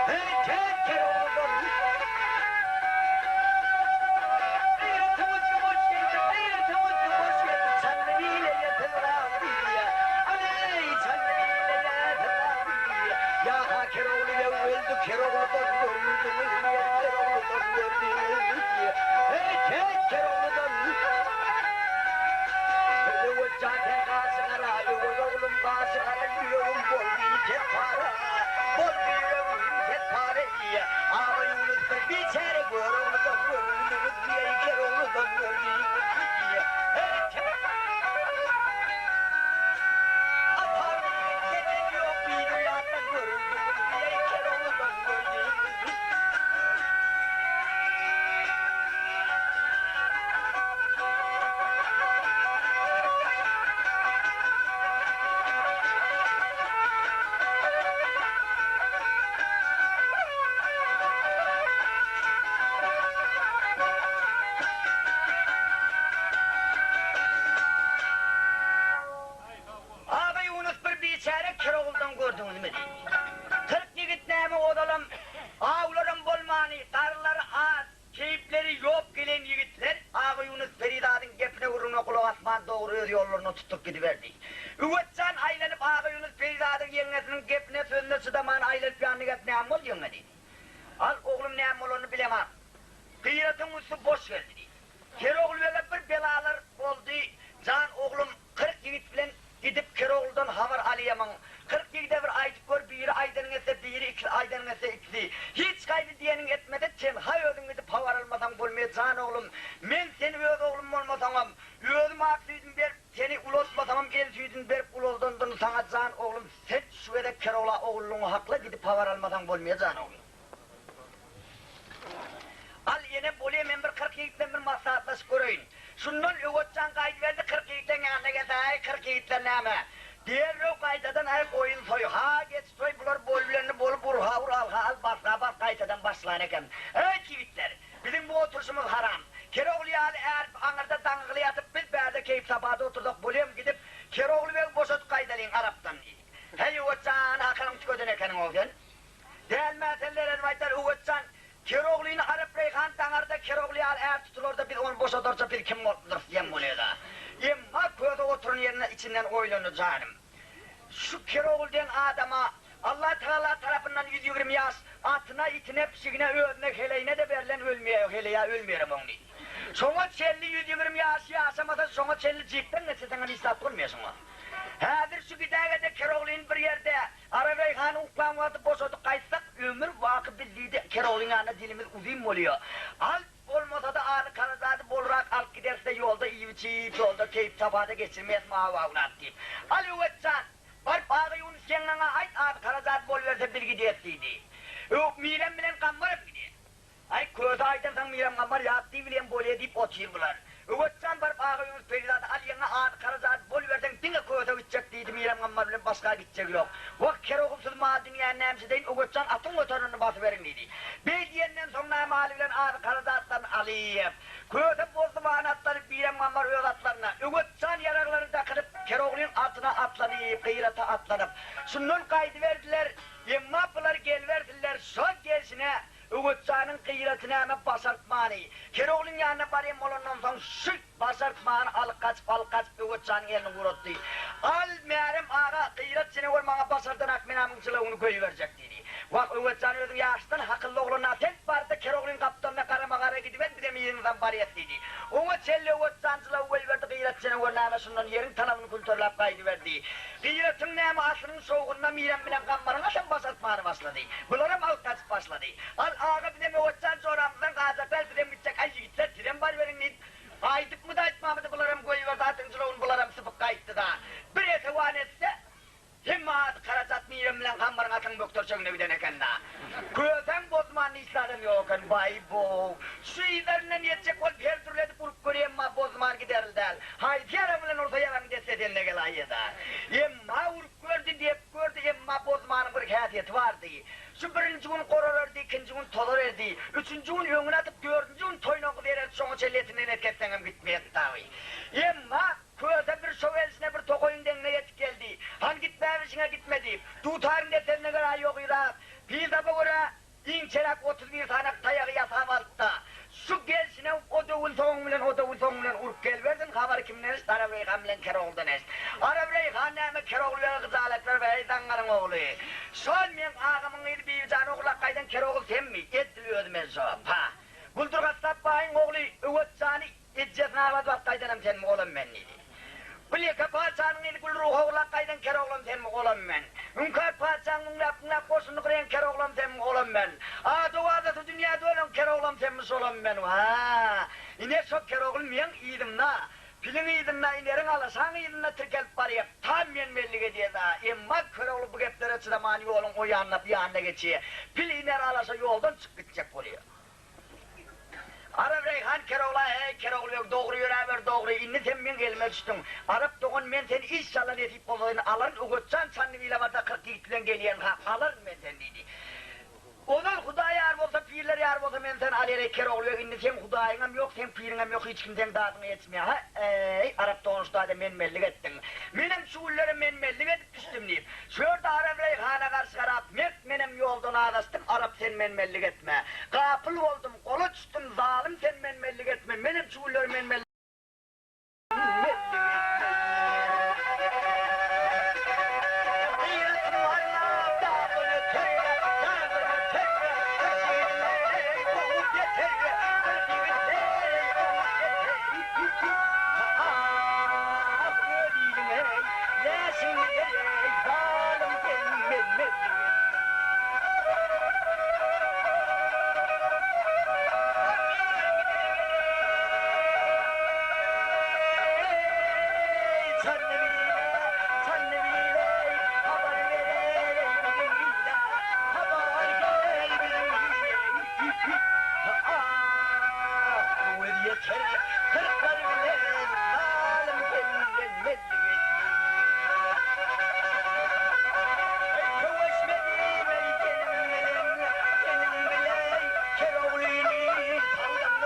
Heý, Kerogludan! Gyratyňyz boş geldi, gyratyňyz boş geldi, Çandy bile ýetip galdy. Aleý, Çandy bile ýetip galdy. Ýa-ha Kerogly beg öldi, Kerogludan görürdüňiz, Kerogludan gördüňiz. Heý, Kerogludan! Öwezjan sen gaşy gara, Öwez oglum gaşy gara, Ýüregim boldy ket para, Boldy ýüregim ket para. Agaýunus bir biçäre Görogludan gördüňiz diýe, Kerogludan gördüňiz diýe. Atam diýen senden ýok, Biri ýatdan görüldüňiz diýe, Kerogludan gördüňiz. Agaýunus bir biçäre Keroguldan gördüňizmi diýdi. 40 ýigit näme ozalam awlaram bolmany, garylary az, Keýpleri ýok gelen ýigitler Agaýunus perizadyň gepine-gürrüňine gulak asman dogry öz ýollaryna tutup gidiberdi. Üwetjan aýlanyp Agaýunus perizadyň ýeňňesiniň gepine-sözüne çydaman aýlanyp ýanyna gelip näme boldy ýeňňe diýdi. Al oglum näme bolanyny bilemok. Gyratyň üsti boş geldi diýdi. Kerogulbege bir belalar boldy, jan oglum 40 ýigit bilen gidip Kerogludan habar alýamyň? 40 ýigide bir aýdyp gör, biri aýdanyňy etse biri, ikisi aýdanyňy etse ikisi. Hiç gaýdy diýeniňi etmese tenha özüň gidip habar almasaň bolmaýa jan oglum. Men seni öz oglum bolmasaňam, özüm ak süýdümi berip seni ulaltmasamam el süýdüni berip ulaldandyryn saňa jan oglum sen şu gezek Kerogla ogullygyňy hakla gidip habar almasaň bolmaýa jan oglum. Al, ene, bolýa, men bir 40 ýigit bilen bir maslahatlaşyp göreýin. Şundan Öwezjan gaýdyberdi, 40 ýigitleň ýanyna gelse, Äý, 40 ýigitler näme? Derrew gaýtadan, Äý, goýun soý, ha, geçi soý, bular bolubilenini bolup, urha ur, alha al, basga bas, gaýtadan başlan eken. Äýt, ýigitler, biziň. Biziň bu oturyşymyz haram. Kerogly ýaly är aňyrda daňygyly ýatyp, biz bärde keýp-sapada otursak bolýam, gidip, Kerogly begi boşadyp gaýdalyň Arapdan, diýdi. Häý, Öwez jan, akylyňy tükeden ekeniň-ow sen. Dälmä sen Lerenim aýdar, Öwez jan, Keroglyny Arap Reýhan daňarda Kerogly ýaly är tutularda biz ony boşadarça biz kim bolupdyrys diýen bolýada. Emma köse oturan ýerinde içinden oýlandy, Janym, şu Kerogly diýen adama Allah Tagala tarapyndan 120 ýaş atyna, itine, pişigine, özüne, heleýine-de berlen ölmeýär, heleýä ölmeýärem oň diýdi. Şoňa çenli 120 ýaş ýaşamasa şoňa çenli jikden geçirseňem hiç zat bolmaýar şoňa. Häzir şu gidägede Keroglyny bir ýerde Arabeýhany uklan wagty boşadyp gaýtsak, ömür baky biz diýdi, Keroglyň ýanynda dilimiz uzyn bolýar. Al, bolmasa-da azy karazady bolrak alyp gideris-de ýolda iýip-içip, ýolda keýp-sapada geçirmeris mawy-awlap diýip. Al Öwez jan, baryp Agaýunus ýeňňeňe aýt, azy karazady boluberse biz gideris diýdi. Öw, Mirem bilen Gambaram gidýär. Aý, köse aýdansoň Mirem Gammar ýat diý bilen bolýa diýip otyr bular. Öwezjan baryp Agaýunus perizady al ýeňňe azy karajady boluberseň diňe köse gitjek diýdi Mirem Gammar bilen başga gitjegi ýok. Wah kerogulsyz mal dünýäni nämşedeýin Öwezjan atyň göterenini basyberiň diýdi. Beý diýenden soň namaly bilen azy karajatlaryny alyp, köse bozdumany atlanyp Mirem Gammar öz atlaryna, Öwezjan ýaraglaryny dakynyp Keroglyň atyna atlanyp Gyrata atlanyp şundan gaýdyberdiler. Emma bular geliberdiler şo gelşine Öwezjanyň gyraty näme başartmany. Keroglyň ýanyna barýan bolandan soň şü başartmany alyp gaçyp alyp gaçyp Öwezjanyň elini guratdy. Al, Märem aga, gyrat sene gör maňa başardanak men amyň jylawyny goýberjek diýdi. Wah, Öwezjan özüň ýaşdan hakylly oglan-a sen bar-da Keroglyň gapdalyna garama-gara gidiber bizem yzyňyzdan barýas diýdi. Oňa çenli Öwezjan jylawy goýberdi gyrat sene gör näme şundan ýeriň talabyny külterläp gaýdyberdi. Gyratyň näme atynyň şowhunyna Mirem bilen Gammaryň atam baş atmany başlady. Bularam alyp gaçyp başlady. Al, aga bizem Öwezjan joramyzdan galjak däl, bizem gitjek, aý ýigitler sizem baryberiň diýip, aýdypmydy aýtmamydy bularam goýberdi atyň jylawyny bularam sypyp gaýtdy-da. Bir esewan etse, hemme ady Karajat Mirem bilen Gammaryň atynyň bökderçegine giden eken-dä. Kösäň bozman hiç zadam ýok eken. Baý-bow! Şu yzlaryndan ýetjek bolup her dürli edip urup görýän emma bozman giderli däl. Haýsy ýarag bilen ursa ýaragyň dessesi eline gelaýýada. Emma urup gördi, depip gördi, emma bozmanyň bir häsiýeti bardy. Şu birinji gün gorarardy, ikinji gün tozarerdi, üçünji gün öňüne atyp, dördünji gün toýnagyňy bererdi, şoňa çenli etinden et kesseňem gitmezdi dagy. Emma Köse bir şo gelşine bir tokaýyň deňine ýetip geldi. Han gitmäbilşiňe gitme diýip, dutaryň dessesine görä ýogyrak, pildaba görä Inçeräk 31 sanak taýagy ýasap alypda, şu gelşine o döwül soňuň bilen, o döwül soňuň bilen urup gelibersin, habary kimden eşit, Arap Reýhan bilen Keroguldan eşit. Arap Reýhan näme, Kerogul bege gyjalat berip, Eý, zaňňaryň ogly, şol meň agamyň gyzy Bibijany ogurlap gaýdan Kerogul senmi? Edil özi men şo. Pa. Guldur gassap baýyň ogly Öwez jany Ejesini agladyp gaýdanam senmi, olam men diýdi. Gülýeke patyşanyň gyzy Gülruhy ogurlap gaýdan Keroglam senmi, olam men. Hüňkar patyşaň müňläp-müňläp goşunyny gyran Keroglam senmi, olam men. Ady-owazasy dünýä dolan Keroglam senmi, şolam men. Wah, ine şo Kerogly meň yzymda, piliň yzynda, ineriň alaşaň yzynda tirkelip barýar. Tam men bellik edýär-dä. Emma Kerogly bu geplere çydaman ýoluň o ýanyna, bu ýanyna geçýär. Pil iner alaşa ýoldan çykyp gitjek bolýar. Arap Reýhan Kerogla heý Kerogly beg dogry ýöräber dogry indi sen meň elime düşdüň Arap dogan men seni işşalla nesip bolsa seni alaryn Öwezjan Çandybile barda 40 ýigit bilen gelýän ha alaryn men seni diýdi. Ozal Hudaý ýar bolsa pirler ýar bolsa men seni alýar eý Kerogly beg indi seň Hudaýyňam ýok seň piriňem ýok hiç kim seň dadyňa ýetişmeýär ha eý Arap dogan şu taýda menmenlik etdiň menem şu günlere menmenlik edip Düşdüm diýip, şu ýerde Arap Reýhana garşy garap, Mert menem ýoldan azaşdym, Arap sen menmenlik etme. Gapyl boldum, gola düşdüm, zalym sen menmenlik etme, menem şu günler menmenlik etme. Läşiňi ber-eý, zalym sen menmenlik etme. Eý, Çandybile, Çandybile-eý, habar ber-eý biziň ile, habar gel biziň ile. Ah, bu ýeter, kyrklar bilen, zalym sen menmenlik etme. Eý, köwüşmedim, eý, seniň bilen, seniň bilen, Keroglyny saldym.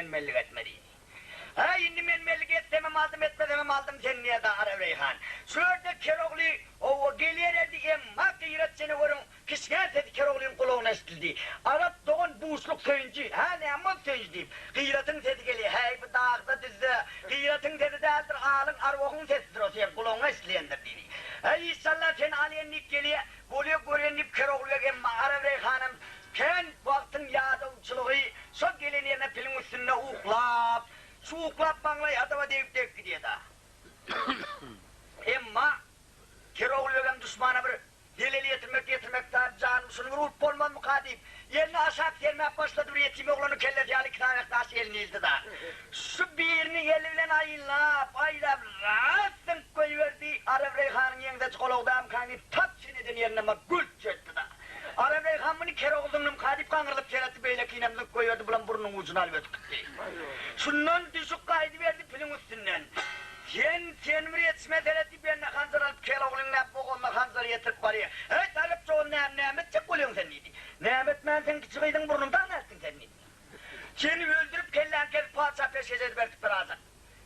menmenlik etme diýdi. Äý, indi menmenlik etsemem aldym, etmesemem aldym sen diýýär-de Arabreýhan. Şu ýerde Kerogly oba gelýär erdi, emma Gyrat jeneweriň Kişňär sesi Keroglyň gulagyna eşidildi. Arap dogan buşluk söýünji, hä, näme boldy söýünji diýip, Gyratyň sesi gelýär. Häý, bu dagda-düzde Gyratyň sesi däldir, alyň arwahyň sesidir o, seň gulagyňa eşidilýändir diýdi. Äý, işşallah seni alýan diýip gelýär. Bolýa görýän diýip Kerogly beg emma Arabreýhanam kän wagtyň ýadawçylygy şol gelen ýerine piliň üstünde uklap, şu uklap maňlaýy hataba degip-degip gidýär-dä. Emma Kerogly begem duşmana bir Zelel ýetirmek ýetirmek zat janym şuny bir urup bolmazmyka diýip, elini aşak sermäp başlady bir ýetim oglanyň kellesi ýaly iki sany daş eline ildi-da. Şu birini eli bilen aýlap, aýlap ras zyňyp goýberdi, Arabreýhanyň ýeňsesi golagdamyka diýip tap çeneden ýerinden baryp gülç etdi-da. Arabreýhan muny kerogly zyňdymyka diýip gaňrylyp seretdi, beýlekinem zyňyp goýberdi, bulam burnunyň ujuny alyp ötüp gitdi. Şundan düşüp gaýdyberdi piliň üstünden. Sen, sen bir ýetişme seret diýip eline hanjar alyp kel ogluň näp bogazyna hanjary ýetirip barýar. Heý, talyp jogan näme, näme etjek bolýaň sen diýdi. Näme etmän seň kiçi gyzyň burnuny dagyna eltdiň sen diýdi. Seni öldürip kelläňi kesip patyşa peşgeş ediberdik birazak.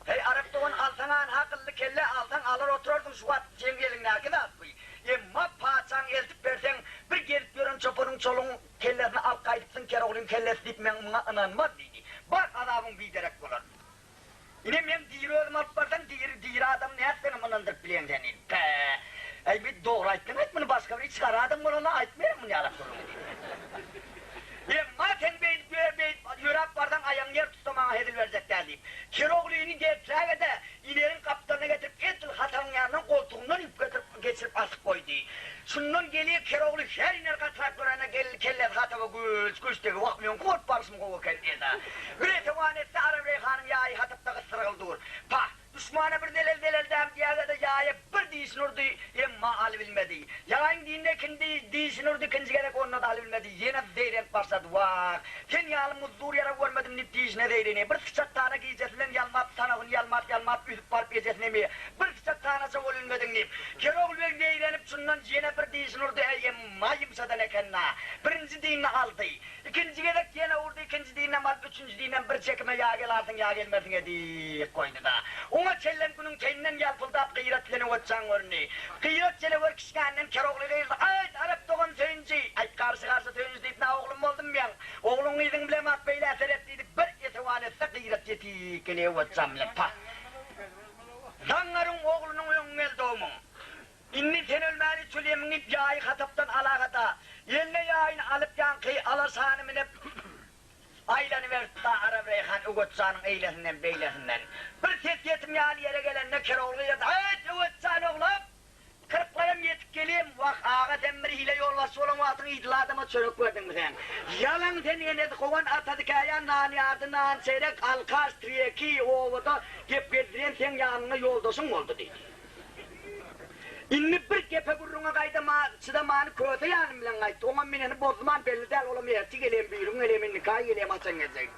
Heý, arap dogan alsaň anha gylly kelle alsaň alar oturarsyň şu wagt seň eliňdäki zat bu. Emma patyşaň eltip berseň bir gezip ýören çopanyň çolugyň kellesini alyp gaýdypsyň keroglyň kellesi diýip meň muňa ynanmaz diýdi. Bar azabyň biderek bolar. Ine men diri özüm alyp barsam diri diri adamy nätseňem ynandyryp bilýäň sen diýdi. Pä. Äý bir dogry aýtdyň aýt muny başga bir içgara adam bolanda aýtmaýaň muny ýalak gürrüňi diýdi. Emma sen beýdip ýör beýdip ýöräp barsaň aýagyň ýer tutsa maňa hezil berjek däl diýip. Keroglyny gelträge-de ineriň gapdalyna getirip edil hataryň ýanyndan goltugyndan ýüp getirip geçirip asyp goýdy. Şundan gelýär Kerogly her iner gatyrak görende geldi kellesi hataba güýç güýç degi wah meň bolup barşym gowy eken diýdi. Bir esewan etse Arabreýhanyň ýaýy hatapda gysdyrgyly dur. Pah, duşmana bir zelel zelel däm diýäge-de ýaýa bir dişini urdy, emma alybilmedi. Ýaýyň dinine ikindi dişini urdy ikinji gezek onda-da alybilmedi. Ýene zeýrenip başlady. Wah, sen ýaly muzdur ýarag görmedim diýip dişine zeýrenýär. Bir syçak tana gijesi bilen ýalmap tanagyny ýalmap-ýalmap üzüp baryp ejesine emýär. Bir syçak tanaça bolubilmediň diýip. Kerogly beg zeýrenip şundan ýene bir dişini urdy, äý emma ýumşadan eken-dä. Birinji dinini aldy. Ikinji gezek ýene urdy, ikinji dininem alyp, üçünji dinem bir çekime ýa gelarsyň, ýa gelmersiň edip goýdy-da. Oňa çellem günüň teninden ýalpyldap Gyrat bilen Öwezjan göründi. Gyrat jelewer kişňänden Kerogly gygyrdy, Aýt, Arap dogan söýünji! Aýt, garşy-garşy söýünji diýip na oglum boldum meň? Ogluň gyzyň bilemok beýlä seret diýdi, bir esewan etse Gyrat ýetik gele Öwezjan bilen pah! Zaňňaryň oglunyň öňi geldi omuň. Indi sen ölmäni çülemiň diýip ýaýy hatapdan alagada, eline ýaýyny alyp ýaňky alaşany münüp aýlanyberdi-da Arabreýhan Öwezjanyň eýlesinden beýlesinden. Bir ses ýetim ýaly ýere gelende Kerogly gygyrdy, Aýt, Öwezjan oglum! Kyrklaram ýetip gelýän, wah, aga sen bir hile ýolbaşçy bolan wagtyň idili adama çörek berdiňmi sen? Ýalan sen enesi kowan atasy käýan nan ýardy nan çeýrek alkaş trýeki obada gep gezdirýän seň ýanyňda ýoldaşyň boldy diýdi. Indi bir gepe gürrüňe gaýdama çydamany köse ýanym bilen gaýtdy. Oňam meneni bozduman belli däl olam ertir gelem birigün gelem indiki aý gelem haçan geljegini.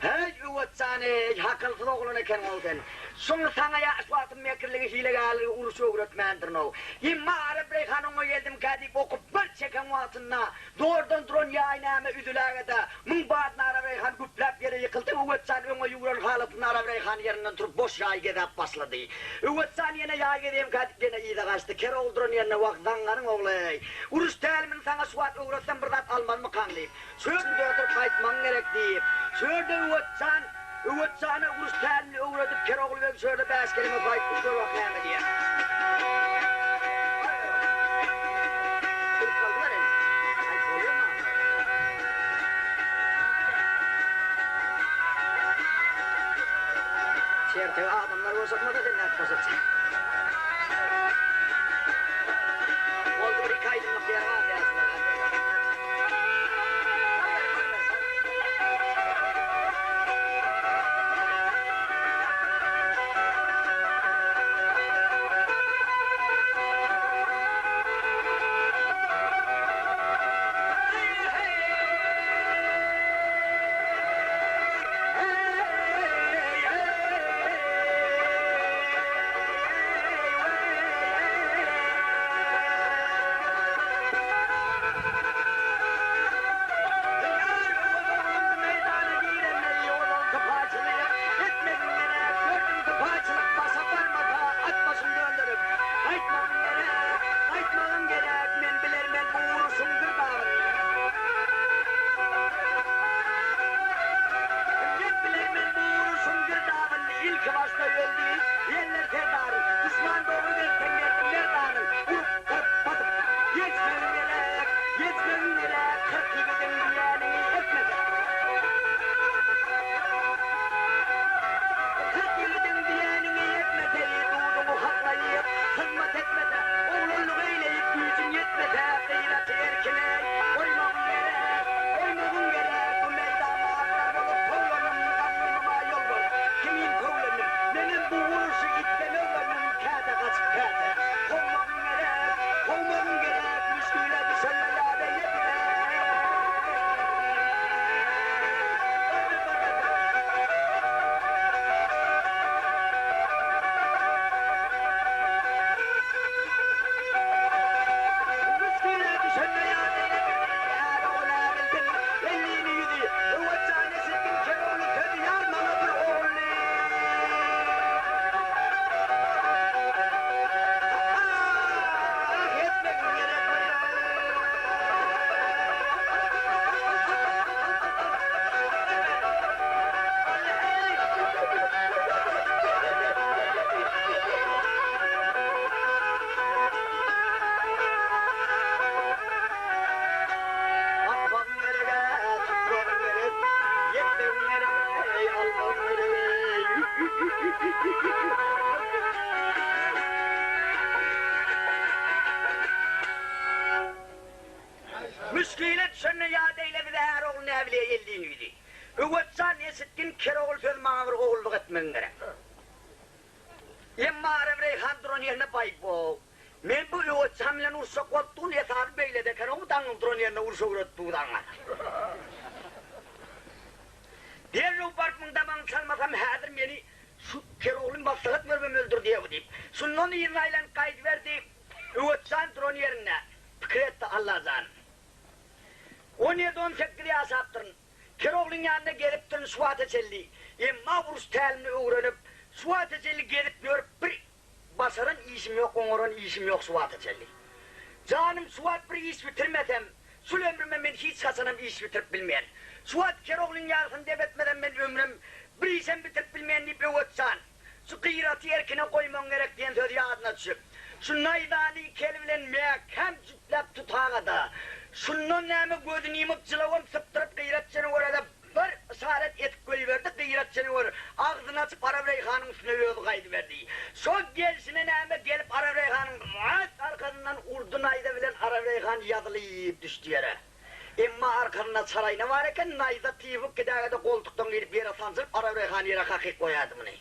Häý Öwezjan eý hakylsyz oglan ekeniň-ow sen. Şuny saňa ýaş wagtym mekirligi hilegärligi uruşy öwretmändirin-ow. Emma Arabreýhan oňa geldimkä diýip oky bir çeken wagtynda zordan duran ýaý näme üzüläge-de Muň badyna Arabreýhan güpläp ýere ýykyldy. Öwezjan öňe ýüwren halatynda Arabreýhan ýerinden turup boş ýaý gezäp başlady. Öwezjan ýene ýaý gezemkä diýip ýene yza gaçdy. Kerogly duran ýerinde Wah, zaňňaryň ogly-eý! Uruş tälimini saňa şu wagt öwretsem bir zat almazmykaň diýip, şu ýerde oturyp gaýtmagyň gerek diýip, şu ýerde Öwezjan Öwezjana uruş tälimini öwredip Kerogly beg şu ýerde bäş keleme gaýtdy, gör wah näme diýýär. Çertegi adamlar boşatmasa sen nädip boşatjaň. Boldy bir iki aýdymlyk ýer bar ýaşuly. Müşgile düşende ýat eýle bize är ogul näbilýä ellin ýüzi. Öwez jan eşitgin Kerogul söz maňa bir ogullyk etmegiň gerek. Emma Arabreýhan duran ýerinde baý-bow. Men bu Öwez jan bilen uruşjak bolup durun hesabym beýlede eken oňy daňyl duran ýerinde uruş öwredip dur daňňa. Derrew baryp muň damagyny çalmasam häzir meni şu Kerogly maslahat beribem öldür diýer bu diýip. Şundan yzyna aýlanyp gaýdyberdi. Öwez jan duran ýerinde pikir etdi Allajan. On ýedi-on sekiz ýaşapdyryn. Keroglyň ýanyna gelipdirin şu wagta çenli. Emma uruş tälimini öwrenip, şu wagta çenli gezip ýörüp bir başaran işim ýok, oňaran işim ýok şu wagta çenli. Janym şu wagt bir iş bitirmesem, şul ömrüme men hiç haçanam iş bitirip bilmen. Şu wagt Keroglyň ýagysyny dep etmesem men ömrüm bir işem bitirip bilmen diýip Öwez jan. Şu Gyraty erkine goýmaň gerek diýen söz ýadyna düşüp, şu naýzany iki eli bilen mäkäm jüpläp tutaga-da, şundan näme gözüni ýumup jylawam sypdyryp Gyrat janawere-de bir yşarat edip goýberdi, Gyrat janawer agzyny açyp Arabreýhanyň üstüne özi gaýdyberdi. Şol gelşine näme gelip Arabreýhanyň rast arkasyndan urdy naýza bilen Arabreýhan ýazylyp düşdi ýere. Emma arkasynda çaraýna bar eken, naýza tybyp gidäge-de goltukdan girip ýere sanjylyp Arabreýhan ýere kakyp goýardy muny.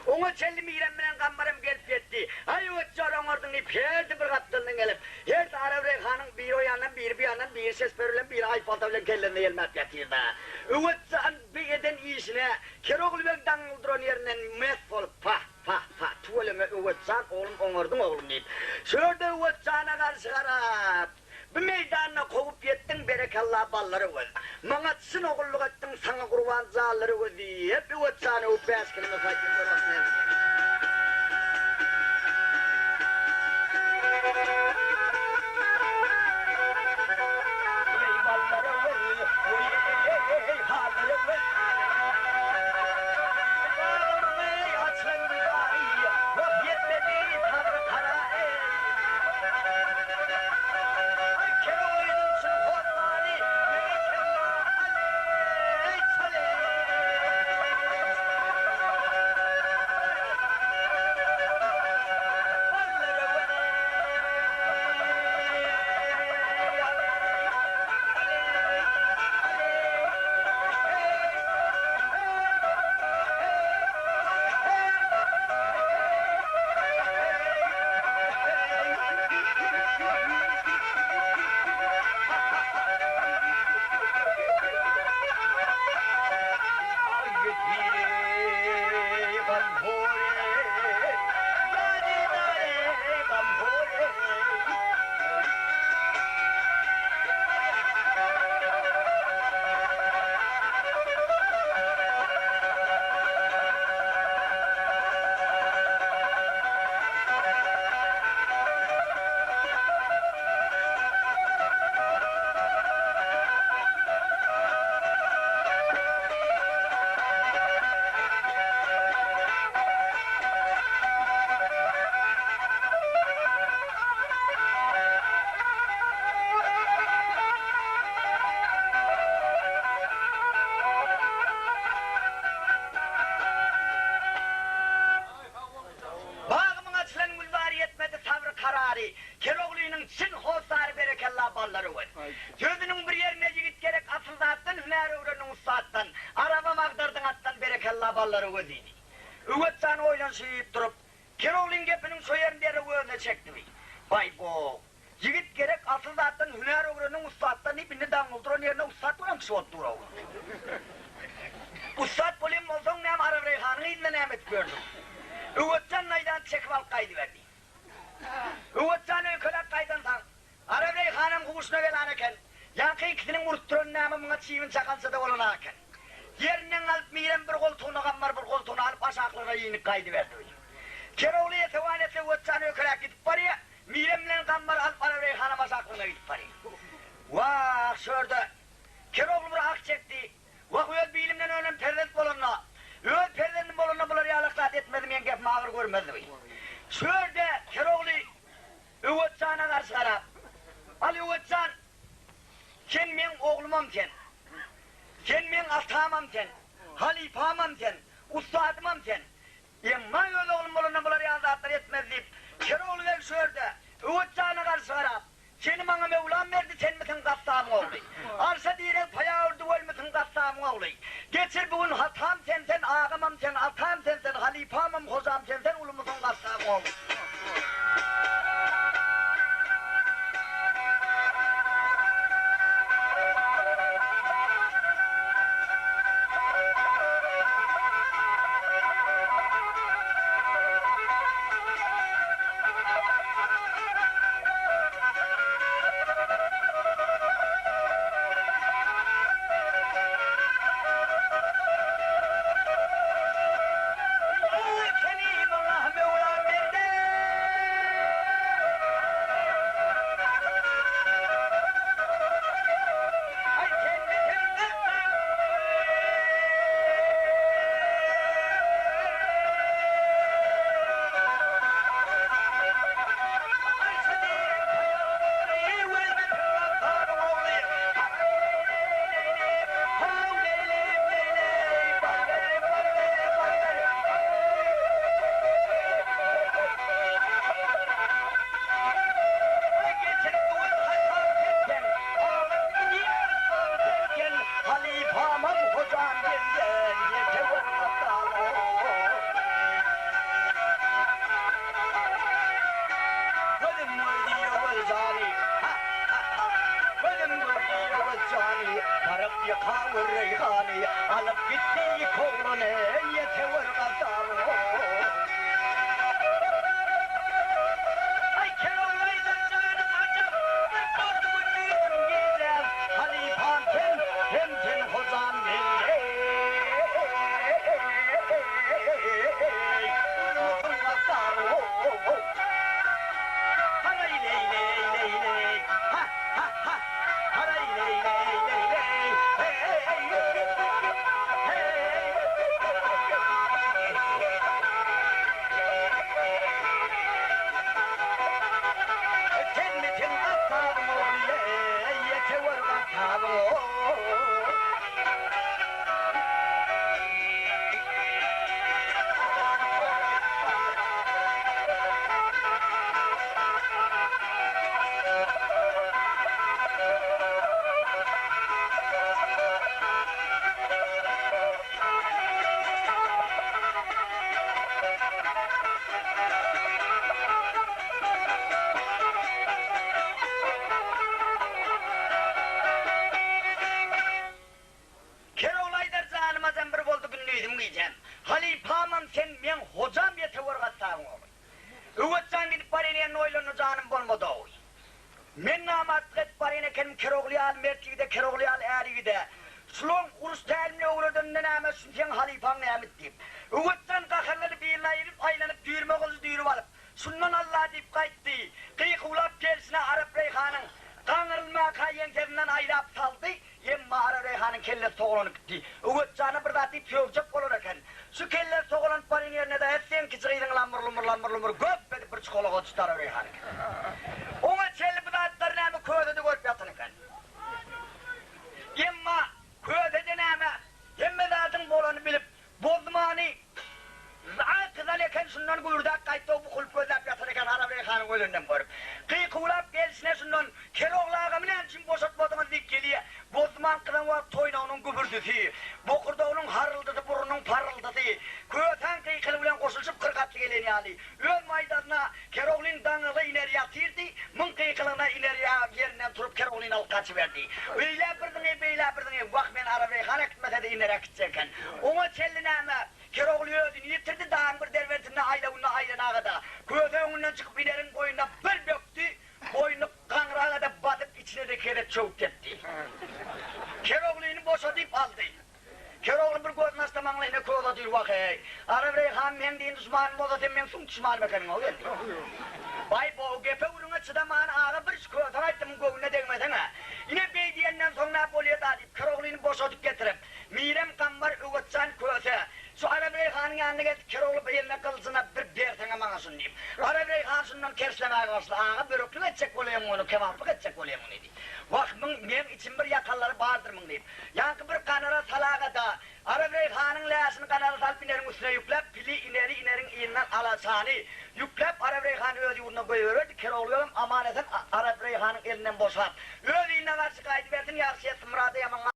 Oňa çenli Mirem bilen Gambaram gelip ýetdi. Aý, ötjal oňardyň diýip, hersi bir gapdalyndan gelip, hersi Arabreýhanyň biri o ýandan, biri bu ýandan, biri şeşper bilen, biri aýpalta bilen kellesine ýelmäp ýatyrdy. Öwezjan bu eden işine Kerogly beg daňyl duran ýerinden mes bolup, Pah, pah, pah, tüweleme Öwezjan, oglum oňardyň oglum diýip, şu ýerde Öwezjana garşy garap, Bu meýdanda kowup ýetdiň berekella ballar öwez. Maňa çyn ogullyk etdiň saňa gurban janlar öwez diýip Öwez jany öwüp bäşkilime saýdyň görbaşyna eltdi. Eý ballar öwez, oý-eý hallar öwez. Bagymyň eý açylan gülzary, wah ýetmedi sabry karary. Aý Keroglynyň çyn hossary, berekella aleý çaleý. Bagymyň açylan gülbary ýetmedi sabry karary Keroglynyň çyn hossary berekella ballar öwez. Sözüniň bir ýerinde ýigit gerek asylzatdan hünär öwrendiň ussatdan arabam agdardyň atdan berekella ballar öwez diýdi. Öwez jan oýlanşyp durup Keroglyň gepiniň şo ýerini derrew özüne çekdi. Baý-bow. Ýigit gerek asyl zatdan hünär öwreniň ussatdan diýip indi daňyl duran ýerine ussat bolan kişi bolup dur-ow. Ussat bolýan bolsaň näme Arabreýhanyň yzynda näme edip ýördüň? Öwezjan naýzany çekip alyp gaýdyberdi. Öwezjan öýkeläp gaýdansoň, Arabreýhanam huşuna gelan eken. Ýaňky ikisiniň urup durany näme muňa çybyn çakança-da bolan-a eken. Ýerinden galyp Mirem bir goltugyna Gammar bir goltugyna alyp aşaklygyna inip gaýdyberdi. Kerogly esewan etse Öwezjan öýkeläp gidip barýa. Mirem bilen Gammar alyp Arareýhana başaklygyna gidip barýar. Wah, şu ýerde Kerogly bir ah çekdi. Wah, öz bilimden önen perzent bolanda, öz perzendim bolanda bular ýalak zat etmezdi, meň gepimi agyr görmezdi. Şu ýerde Kerogly Öwez jana garşy garap, Al Öwez jan, sen meň oglumam sen. Sen meň atamam sen, halypamam sen, ussadymam sen. Emma öz oglum bolanda bular ýaly zatlar etmez diýip, Kerogly beg şu ýerde Öwez jana garşy garap, Seni maňa Möwlam berdi, senmisiň gassap? gassabyn ogly. Arşa direg paýa urdy ölmüsiň gassabyn ogly. Geçir bu gün hatam sen sen agamam sen atam sen sen halypamam hojam sen sen ulumysyň gassabyn ogly. Kerogly aýdar janymajam bir boldy gündizim gijem. Halypamam sen meň hojam ýetewer gassabyň ogly. Öwezjan gidip barýan ýerinde oýlandy janym bolmady-ow. Men namartlyk edip barýan ekenim Kerogly ýaly mert ýigide Kerogly ýaly är ýigide. Şulaň uruş tälimini öwredeninde näme üçin seň halypaň nämit diýip. Öwezjan gaharlanyp yzyna aýrylyp aýlanyp düýrme gylyjy düýrüp alyp. Şundan Alla diýip gaýtdy. Gykuwlap gelşine Arap Reýhanyň gaňrylmaka ýeňsesinden aýlap saldy. Emma Arap Reýhanyň kellesi togalanyp gitdi. Öwezjana bir zat diýip sögjek bolar eken. Şu kellesi togalanyp barýan ýerine-de seň kiçi gyzyň lamur-lumur lamur-lumur göp edip bir çukalaga düşdi Arap Reýhanyňky. Oňa çenli bu zatlary näme Köze-de görüp ýatan eken. Emma Köze-de näme hemme zadyň bolanyny bilip, Bozmany gyzan eken şundan gürdäp gaýtdy bukulyp gözläp ýatan eken Arap Reýhanyň ölenden görüp. Gykuwlap gelşine şundan Kerogly agamy näme üçin boşatmadyňyz diýip gelýä. Bozman gyzan wagt toýnagynyň gübürdisi, bokurdagynyň harryldysy burnunyň parryldysy, kösäň gykyly bilen goşulyşyp 40 atly gelen ýaly. Öz maýdalyna Keroglyň daňygy iner ýatyrdy, muň gykylygyna iner ýerinden turup Keroglyny alyp gaçyberdi. Öýlä bir zyňy, beýlä bir zyňy, wah men Arap Reýhan äkitmese-de iner äkitjek eken. Oňa çenli näme, Kerogly özüni ýitirdi, dagyň bir derbentinde aýlawynda aýlanaga-da, köse öňünden çykyp ineriň boýnuna bir bökdi, boýnuny gaňraga-da basyp içine-de kezek çöwüp depdi. Keroglyny boşadyp aldy. Kerogly bir gözüni açsa maňlaýyna köz otyr, Wah-eý, Arap Reýhan meň din duşmanym bolsa sen meň süňk duşmanym ekeniň-ow geldi. Baý, bo gepe gürrüňe çydaman aga bir şu köseň aýtdymyň göwnüne degmeseň-ä. Ine beý diýenden soň nä bolýa-da diýip, Keroglyny boşadyp getirip, Mirem Gambar Öwezjan köse, şu Arap Reýhanyň ýanyna geldi, Kerogly bir eline gylyjyna bir berseň-ä maňa şuny diýip. Arap Reýhan şundan kerslemäge başlady, Aga böreklik etjek bolýaň ony, kebaplyk etjek bolýaň ony diýip. Wah, myň, meň içim bir ýakanlary bardyr myň diýip. Ýaňky bir ganara salaga-da, Arap Reýhanyň läşini ganara salyp ineriň üstüne ýükläp, pili, ineri, ineriň yzyndan alaçany ýükläp Arap Reýhany öz ýurduna goýbererdi, Kerogly begem aman-esen Arap Reýhanyň elinden boşap, öz iline. garşy gaýdybersin, ýagşy etsin, myrada ýaman.